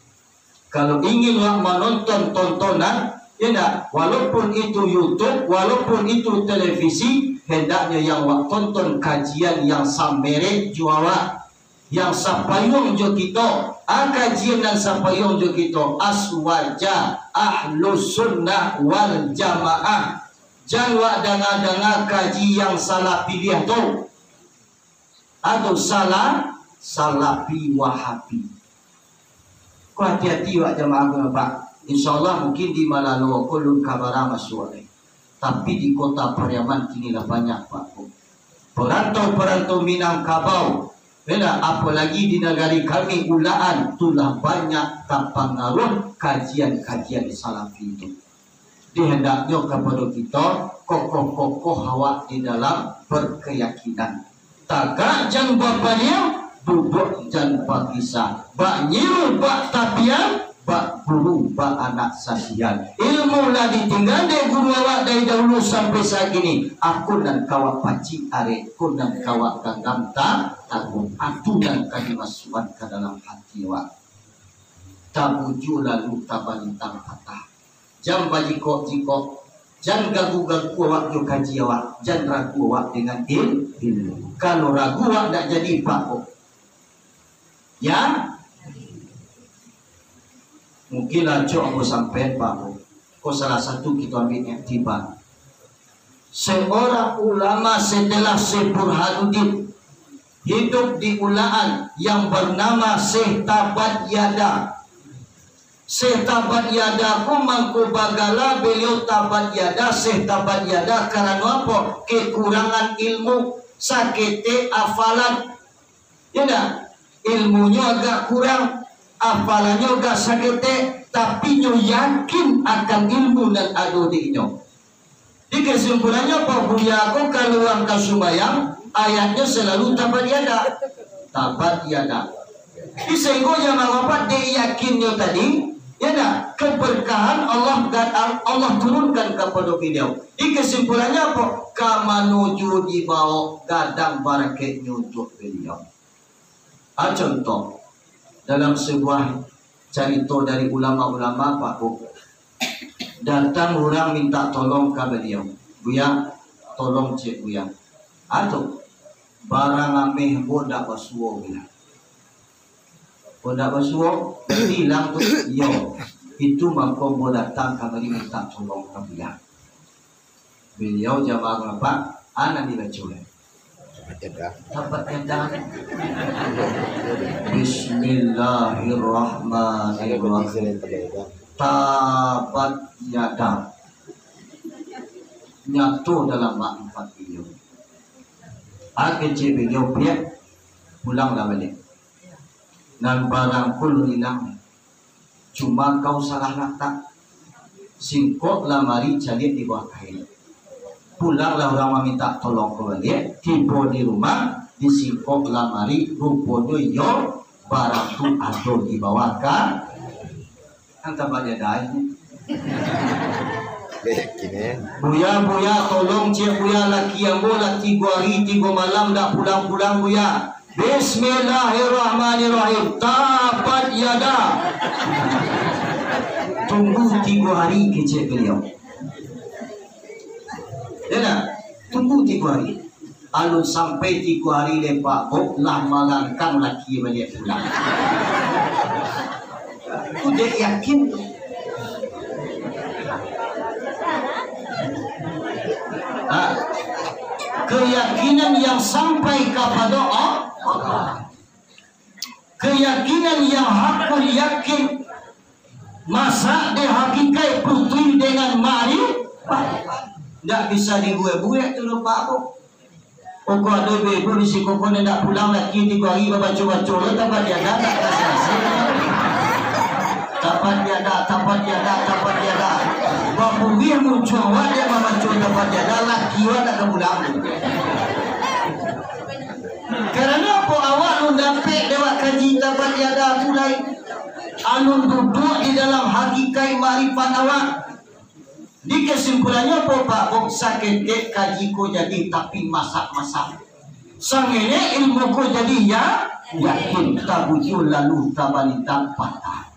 Kalau ingin awak manonton tontonan, ya ndak? Walaupun itu YouTube, walaupun itu televisi, hendaknyo yang awak tonton kajian yang samerek jo awak, yang sapayuang jo kito. A, kajian nan sapayuang jo kito, Aswaja, Ahlus Sunnah wal Jamaah. Jan awak danga-danga kaji yang salah piliah tu. Atau salah, salafi wahabi. Ko hati-hati wak jamaah ko, Pak. Insya Allah mungkin di Malalo ko lun ka bara masuak, eh. Tapi di Kota Pariaman kini lah banyak, Pak, ko. Perantau-perantau Minangkabau, beda, apolagi di nagari kami Ulakan, tu lah banyak tapangaruah kajian-kajian salafi tu. Di hendaknyo kapado kito kokoh-kokoh awak di dalam berkeyakinan. Tagak jan bapadiam, duduak jan bakisah. Bak nyiru, bak tapian, bak guru, bak anak sadian. Ilmu lah ditinggan dek guru awak dari dahulu sampai saat kini. Aku nan ka awak pacik arek, ko nan ka awak ganggam ta-, taguah. Atu nan ka dimasuakkan ka dalam hati awak. Tabujua lalu tabalintang patah. Jan bajikok-jikok, jan gagu-gagu awak jo kaji awak, jan ragu awak dengan il-, ilmu. Kalau ragu awak ndak jadi, Pak, ko. Ya? Mungkin lah cok ambo sampaikan, Pak, ko. Ko salah satu kito ambil iktibar. Seorang ulama setelah Syekh Burhanuddin hidup di Ulakan yang bernama Syekh Tabat Yada. Syekh Tabat Yada ko mangko bagala beliau Tabat Yada, Syekh Tabat Yada, karano apo? Kekurangan ilmu, saketek afalan. Ya ndak? Ilmunyo agak kurang, afalannyo agak saketek, tapi nyo yakin akan ilmu nan ado di inyo. Di kesimpulannyo, Pak, Buya ko kalau urang ka sumbayang, ayatnyo salalu Tabat Yada. Tabat Yada. Di sehinggo jamaah wafat dek yakinnyo tadi, ya ndak? Keberkahan Allah, Allah turunkan kapado beliau. Di kesimpulannyo apo? Ka mano juo dibaok, gadang barakeknyo untuak beliau. Ah, contoh, dalam sebuah carito dari ulama-ulama, Pak, Bu, datang urang minta tolong ka baliau, "Buya, tolong cek, Buya. Ado barang ameh ambo ndak basuo, Buya." "Ambo ndak basuo, berarti ilang tu?" "Iyo, itu mangko ambo datang kamari minta tolong ka Buya." Baliau jamaah apak, anak dibaco, eh. Tabat yada. Bismillahirrahmanirrahim. Tabat yada. Nyato dalam makrifat beliau. Kecek beliau, "Piak, pulanglah baliak. Nan barang ko alun ilang. Cuma kau salah latak. Singkok lamari caliak di bawah kain. Pulanglah urang mamintak tolong ko baliak, tibo di rumah, disingkok lamari, ruponyo iyo barang tu ado di bawah ka-," Kan tabat yada. Yakin, eh? "Buya, Buya, tolong ciek Buya, laki ambo lah tigo hari, tigo malam dak pulang-pulang, Buya." "Bismillahirrahmanirrahim. Tabat yada." "Tunggu tigo hari," kecek beliau. Ya dak? "Tunggu tigo hari." Alun sampai tigo hari lai, Pak, lah malangkang laki baliak pulang. Tu dek yakin. Ha. Keyakinan yang sampai kapado Allah. Keyakinan yang hakul yakin. Masak dek hakikat putuih dengan makrifat. Ndak bisa dibuek-buek tu, Pak, ko. Pokok ado ibu-ibu di siko ko ndak pulang laki tigo hari babaco-baco lo, tabat yada ndak kasih-kasih. Tabat yada, tabat yada, tabat yada. Babuih muncuang awak dek babaco tabat yada, laki awak ndak ka pulang. Karano apo awak alun dapek dek awak kaji tabat yada tu lai. Alun duduak di dalam hakikat makrifat awak. Di kesimpulannyo apo, Pak? Kok saketek kaji ko jadi, tapi masak-masak. Sangenek ilmu ko jadi, ya, yakin, tabujua lalu tabalintang patah.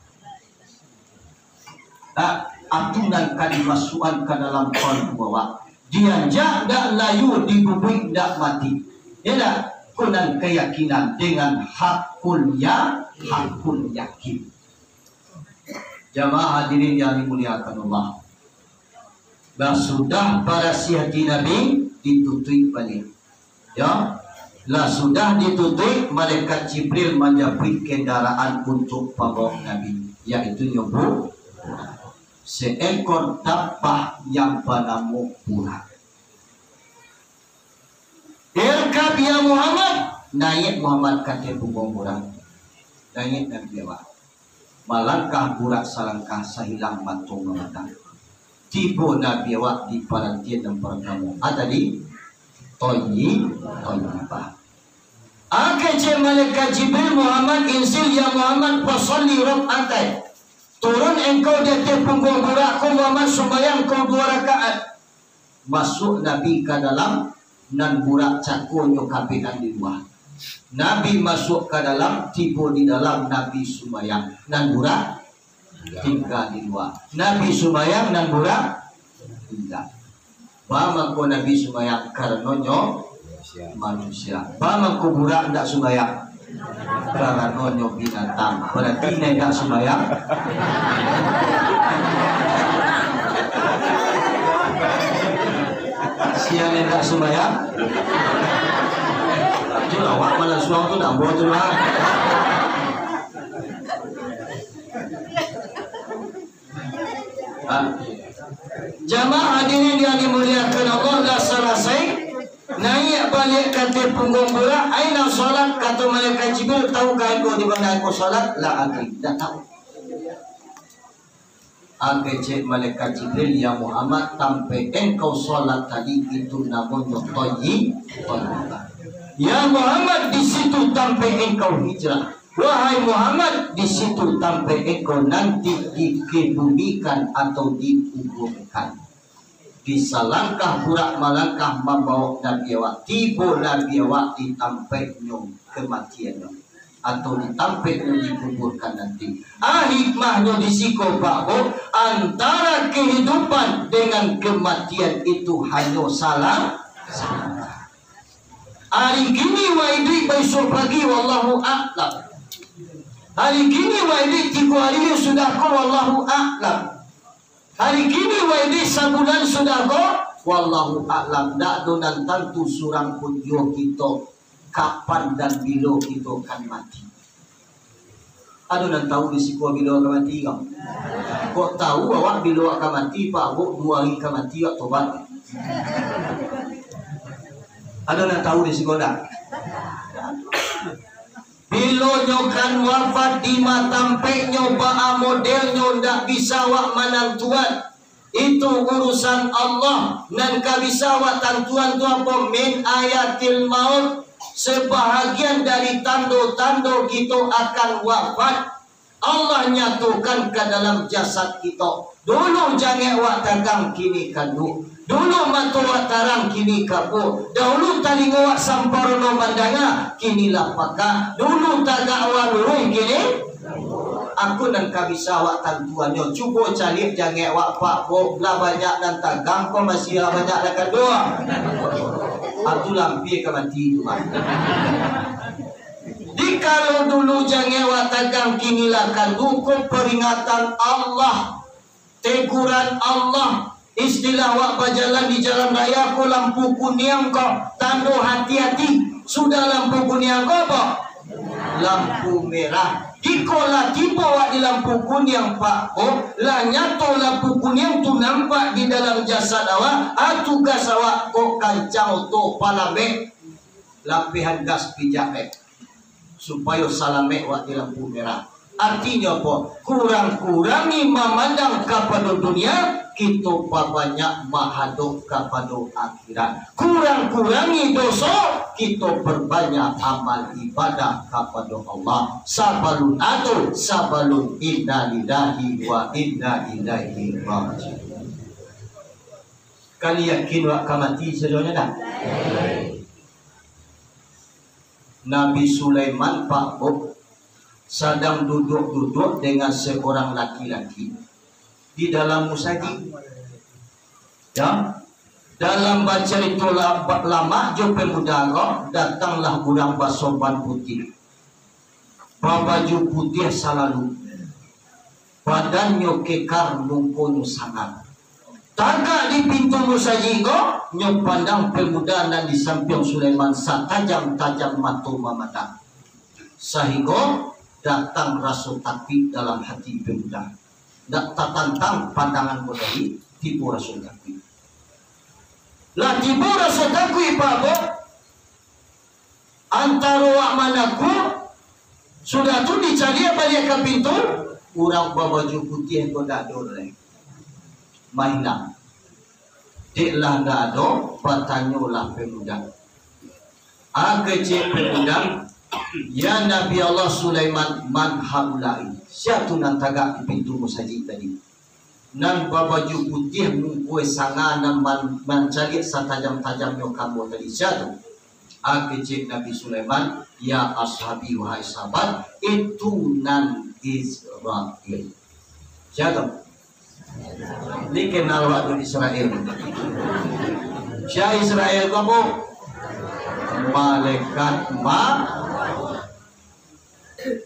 Nah, atu nan ka dimasuakan ka dalam kalbu awak. Dianjak ndak layu, dibubuik ndak mati. Ya ndak? Ko nan keyakinan dengan hakul ya, hakul yakin. Jamaah hadirin yang dimuliakan Allah. Lah sudah barasiah ati Nabi, ditutuik baliak. Ya, lah sudah ditutuik, malaikat Jibril manjapuik kendaraan untuk pambawa Nabi, yaitu nyo bu-, seekor dabbah yang banamo burak. "Irkab ya Muhammad," naiak Muhammad ka ateh pungguang burak. Naiak Nabi awak. Malangkah burak salangkah, sahilang mato mamandang. Tibo Nabi awak di parantian nan partamo. A tadi? Toyi-, Toyibah. A kecek malaikat Jibril, "Muhammad inzil, ya Muhammad, fasalli rak'atain." Turun engkau di ateh pungguang burak ko, Muhammad, sumbayang kau duo rakaat. Masuak Nabi ka dalam, nan burak cakonyo kabehan di lua. Nabi masuak ka dalam, tibo di dalam, Nabi sumbayang. Nan burak tingga di lua. Nabi sumbayang, nan burak tingga. Ba mangko Nabi sumbayang? Karanonyo manusia. Ba mangko burak ndak sumbayang? Karanonyo binatang. Barati nan indak sumbayang, sia nan indak sumbayang. Itu awak malah suang tu, ndak ambo tu lah. Ha. Jamaah hadirin yang dimuliakan Allah, lah salasai naiak baliak ka ateh pungguang burak, "Aina sholat?" Kato malaikat Jibril, "Tahukah engkau di mana aku sholat?" "La adri," ndak tahu. A kecek malaikat Jibril, "Ya Muhammad, tampek engkau sholat tadi itu namonyo Toyi-, Toyibah. Ya Muhammad, di situ tampek engkau hijrah. Wahai Muhammad, di situ tampek engkau nanti dikebumikan atau dikuburkan." Disalangkah burak malangkah mambaok Nabi awak, tibo Nabi awak di tampeknyo kematiannyo, atau di tampeknyo dikuburkan nanti. Ah, hikmahnyo di siko, Pak, Bu, antara kehidupan dengan kematian itu hanyo salang, salangkah. Hari kini wak iduik, baisuak pagi wallahu a'lam. Hari kini wak iduik, tigo hari sudah ko wallahu a'lam. Hari kini wak iduik, sabulan sudah ko Wallahu a'lam, ndak ado nan tantu surang pun juo kito, kapan dan bilo kito kan mati. Ado nan tahu di siko bilo ka mati ko? Kok tahu awak bilo ka mati, Pak, awak duo hari ka mati, awak tobat. Ado nan tahu di siko ndak? Bilo nyo kan wafat, di ma tampeknyo, baa modelnyo, ndak bisa awak manantuan. Itu urusan Allah. Nan ka bisa awak tantuan tu apo? Min ayatil maut. Sebahagian dari tando-tando kito akan wafat, Allah nyatokan ka dalam jasad kito. Dulu jangek wak tagang, kini kanduak. Dulu mato wak tarang, kini kabua. Dahulu talingo wak samparono mandanga, kini lah pakak. Dulu tagak wak luruih, kini aku nan ka bisa wak tantuannyo. Cubo caliak jangek wak, Pak, bo, lah banyak nan tagang ko, masih lah banyak nan kanduak. Atu lampia ka mati tu, Pak. Dikalo dulu jangek wak tagang, kini lah kanduak, ko peringatan Allah, teguran Allah. Istilah wak bajalan di jalan raya ko, lampu kuniang ko tando hati-hati. Sudah lampu kuniang ko apo? Lampu merah. Iko lah tibo wak di lampu kuniang, Pak, ko lah nyato lampu kuniang tu nampak di dalam jasad awak, a, tugas awak ko kancang oto, palambek, lapihan gas pijak, eh, supayo salamek wak di lampu merah. Artinyo apo? Kurang-kurangi mamandang kapado dunia, kito babanyak mahadok kapado akhirat. Kurang-kurangi doso, kito perbanyak amal ibadah kapado Allah. Sabalun ado, sabalun innalillahi wa inna ilaihi raji'un. Kalian yakin wak ka mati sadonyo dah? Nabi Sulaiman, Pak, Buk, sadang duduak-duduak dengan seorang laki-laki di dalam musajik. Ya, dalam bacarito la-, lamak jo pemuda ko, datanglah urang basorban putiah, babaju putiah salalu, badannyo kekar, mukonyo sangar. Tagak di pintu musajik ko, nyo pandang pemuda nan di sampiang Sulaiman satajam-tajam mato mamandang, sahinggo datang raso takuik dalam hati pemuda. Ndak tatantang pandangan ko tadi, tibo raso takuik. Lah tibo raso takuik, Pak, Buk, antaro wak manakuak, sudah tu dicaliak baliak ka pintu, urang babaju putiah ko ndak ado lai. Mahilang. Dek lah ndak ado, batanyolah pemuda. A, kecek pemuda, "Ya Nabi Allah Sulaiman, man haulai?" Sia tu nan tagak di pintu musajik tadi? Nan babaju putiah, muko sangar, nan man-, mancaliak satajam-tajamnyo ka ambo tadi, sia tu? A, kecek Nabi Sulaiman, "Ya ashabi, wahai sahabat, itu nan Izrail." Sia tu? Ni kenal wak tu Israel. Sia Israel ko, Buk? Malaikat ma-,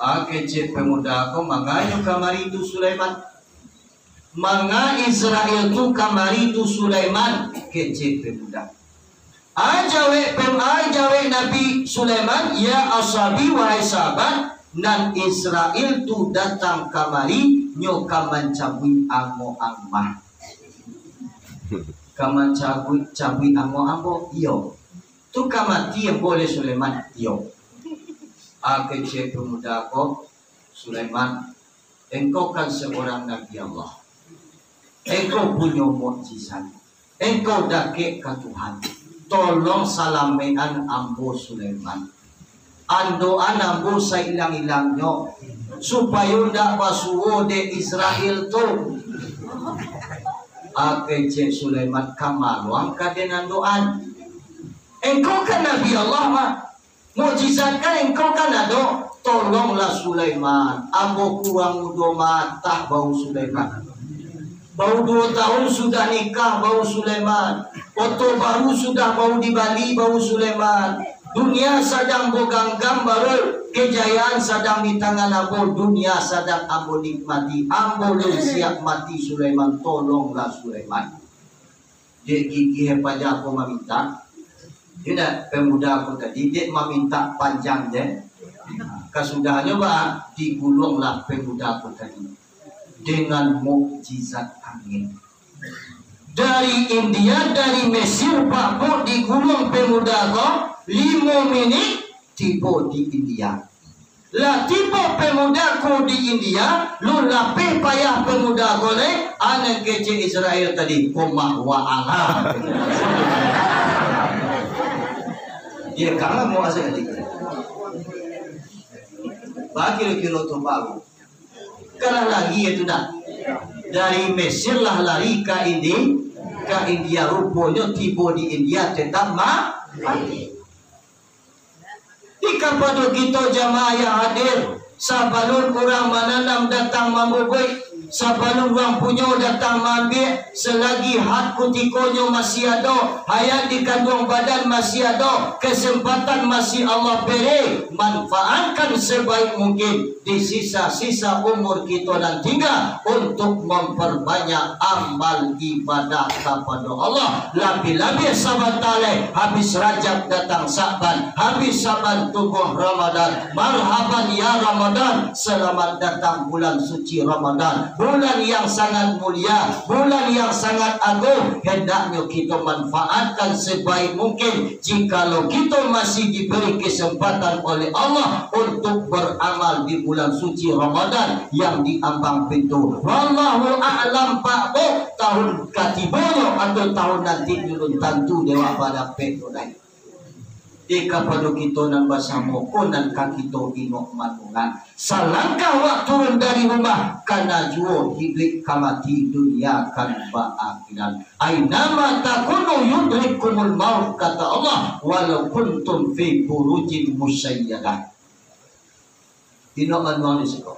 a, kecek pemuda ko, "Manganyo kamari tu Sulaiman?" Manga Israel tu kamari tu Sulaiman, kecek pemuda. A, jawek pem-, a, jawek Nabi Sulaiman, "Ya ashabi, wahai sahabat, nan Israel tu datang kamari, nyo ka mancabuik ango-ang mah." Ka mancabuik, cabuik ango ambo? Iyo. Tu ka mati ambo oleh Sulaiman? Iyo. A, kecek pemuda ko, Sulaiman, engkau kan seorang Nabi Allah. Engkau punyo mukjizat. Engkau dakek ka Tuhan. Tolong salamekan ambo Sulaiman. Andokan ambo sailang-ilangnyo, supayo ndak basuo dek Israel tu. A, kecek Sulaiman, ka maluang ka den andokan. Engkau kan Nabi Allah, mah. Mukjizat kan engkau kan ado, tolonglah Sulaiman, ambo kurang mudo matah, baru Sulaiman. Baru duo tahun sudah nikah, baru Sulaiman. Oto baru sudah baru dibali, baru Sulaiman. Dunia sadang ambo ganggam, baru kejayaan sadang di tangan ambo, dunia sadang ambo nikmati. Ambo lun siap mati, Sulaiman, tolonglah Sulaiman. Dek gigih paja ko mamintak. Indak, pemuda ko tadi dek mamintak panjang je. Kasudahnyo ba, digulunglah pemuda ko tadi dengan mukjizat angin. Dari India, dari Mesir, Pak Bu, digulung pemuda ko, limo minik tibo di India. Lah tibo pemuda ko di India, lun lapeh payah pemuda ko lai, anak kecek Israel tadi, komah wa ala. Dia kangen mau asal tadi. Bagi kilo tu baru. Kalah lari itu dah. Dari Mesir lah lari ka Indi-, ka India. Ruponyo tibo di India tetap ma-, mati. Di kapado kito jamaah yang hadir, sabalun urang mananam datang mambubuik, sabalun urang punyo datang maambiak, selagi hak kutikonyo masih ado, hayat di kanduang badan masih ado, kesempatan masih Allah beri, manfaatkan sebaik mungkin di sisa-sisa umur kito nan tingga untuk memperbanyak amal ibadah kapado Allah. Labiah-labiah sabanta lai, habis Rajab datang Sa'ban, habis Sa'ban tumbuah Ramadan. Marhaban ya Ramadan, selamat datang bulan suci Ramadan, bulan yang sangat mulia, bulan yang sangat agung. Hendaknyo kito manfaatkan sebaik mungkin. Jikalau kito masih diberi kesempatan oleh Allah untuk beramal di bulan suci Ramadan yang diambang pintu. Wallahu a'lam, Pak Bu, tahun katibonyo atau tahun nanti belum tantu dewa pada pek tu lai. Di kapado kito nan basamo ko nan ka kito inok manungan. Salangkah wak turun dari rumah, kana juo hiduik ka mati, dunia kan baakhiran. "Ainama takunu yudrikumul maut," kata Allah, "walau kuntum fi burujin musyayyadah." Inok manuang di siko.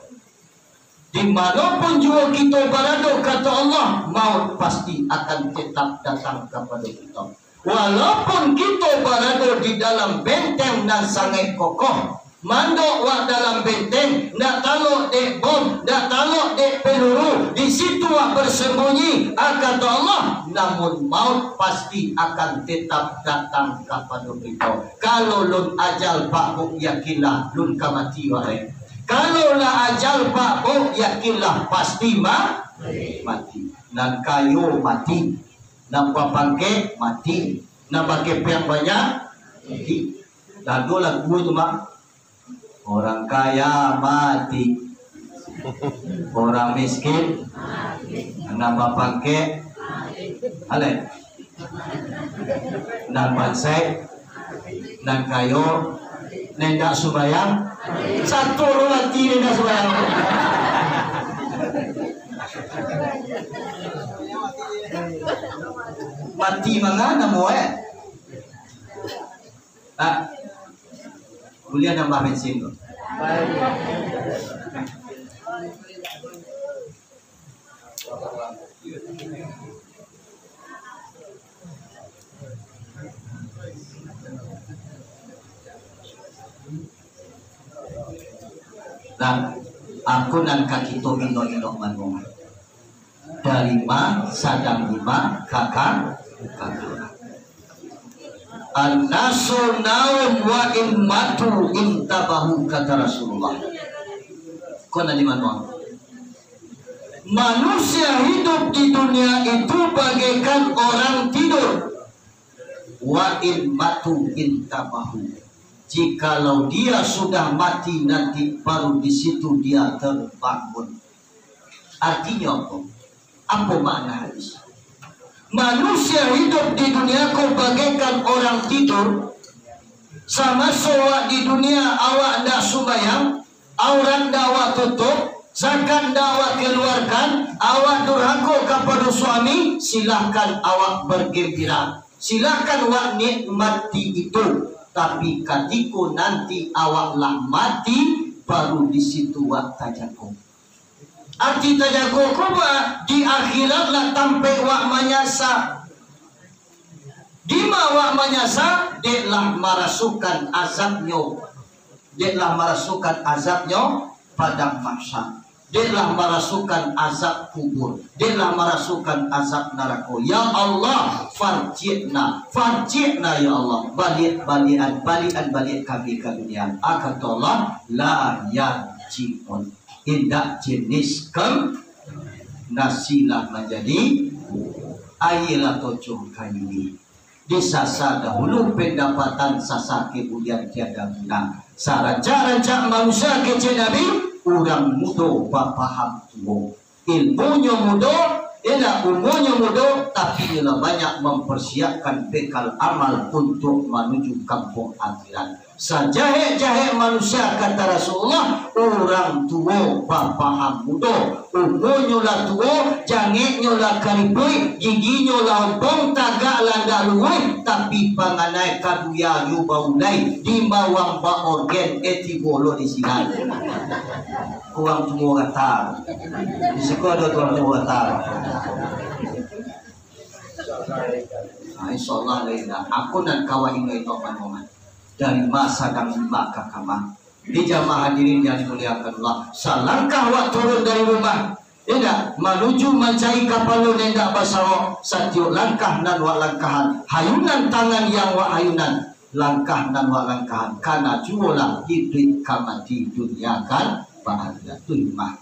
Di mano pun juo kito barado, kata Allah, maut pasti akan tetap datang kapado kito. Walaupun kito barado di dalam benteng nan sangaik kokoh, mandok wak dalam benteng, ndak talok dek bom, ndak talok dek peluru, di situ wak bersembunyi, ah, kata Allah, namun maut pasti akan tetap datang kapado kito. Kalau lun ajal, Pak Bu, yakinlah, lun ka mati wak, eh. Kalau lah ajal, Pak Bu, yakinlah, pasti ma-, mati. Nan kayo mati. Nan bapangkek mati, nan bakepeang banyak mati. Lah ado lagu tu, Mak. Orang kaya mati, orang miskin, nan bapangkek, alai, nan bansaik, nan kayo, nan indak sumbayang, satu lo mati nan indak sumbayang. Mati manga namo, eh? Ah, buliah nambah bensin tu. Nah, aku nan ka kito inok-inok manuang. Dari ma, sadang di ma, kaka, kaka. "Annasu naum wa in matu intabahu," kata Rasulullah. Ko nan di manuang. Manusia hidup di dunia itu bagaikan orang tidur. "Wa in matu intabahu." Jikalau dia sudah mati nanti, baru di situ dia terbangun. Artinyo apo? Apo makna hadis? Manusia hidup di dunia ko bagaikan orang tidur. Samaso awak di dunia, awak ndak sumbayang, aurat ndak awak tutup, zakat ndak awak kaluarkan, awak durhako kapado suami, silahkan awak bergembira. Silahkan wak nikmati itu, tapi katiko nanti awak lah mati, baru di situ wak tajago. Arti tajago ko ba, di akhirat lah tampek wak manyasa. Dima wak manyasa? Dek lah marasokan azabnyo, dek lah marasokan azabnyo padang mahsyar. Dek lah marasokan azab kubur, dek lah marasokan azab narako. Ya Allah, farji'na, farji'na ya Allah. Baliak-baliakan, baliakan baliak kami ka dunia. Akato Allah, la yarji'un. Indak jenis kam nasi lah manjadi aia lah tocoh ka ini. Disasa dahulu pendapatan, sasa kemudian tiada guna. Sarancak-rancak manusia kecek Nabi, urang mudo bapaham tuo. Ilmunyo mudo, indak umurnyo mudo, tapi inyo lah banyak mempersiapkan bekal amal untuk manuju kampuang akhirat. Sajahek-jahek manusia, kata Rasulullah, urang tuo bapaham mudo. Umurnyo lah tuo, jangeknyo lah karipuik, giginyo lah ompong, tagak lah ndak luruih, tapi panganai kaduya jo baulai, di bawang baorgen, eh, tibo lo di sinan. Urang tuo rata. Di siko ado urang tuo rata. Nah, insyaallah lain lah. Aku nan kawan inyo itu panongan. Dari masa dan lima ka kamari. Di jamaah hadirin yang dimuliakan Allah, salangkah wak turun dari rumah, indak, manuju mancari kapalo nan indak basawok, satiok langkah nan wak langkahan, hayunan tangan yang wak hayunan, langkah nan wak langkahan, kana juolah iduik ka mati, dunia kan bahagia. Tu mah.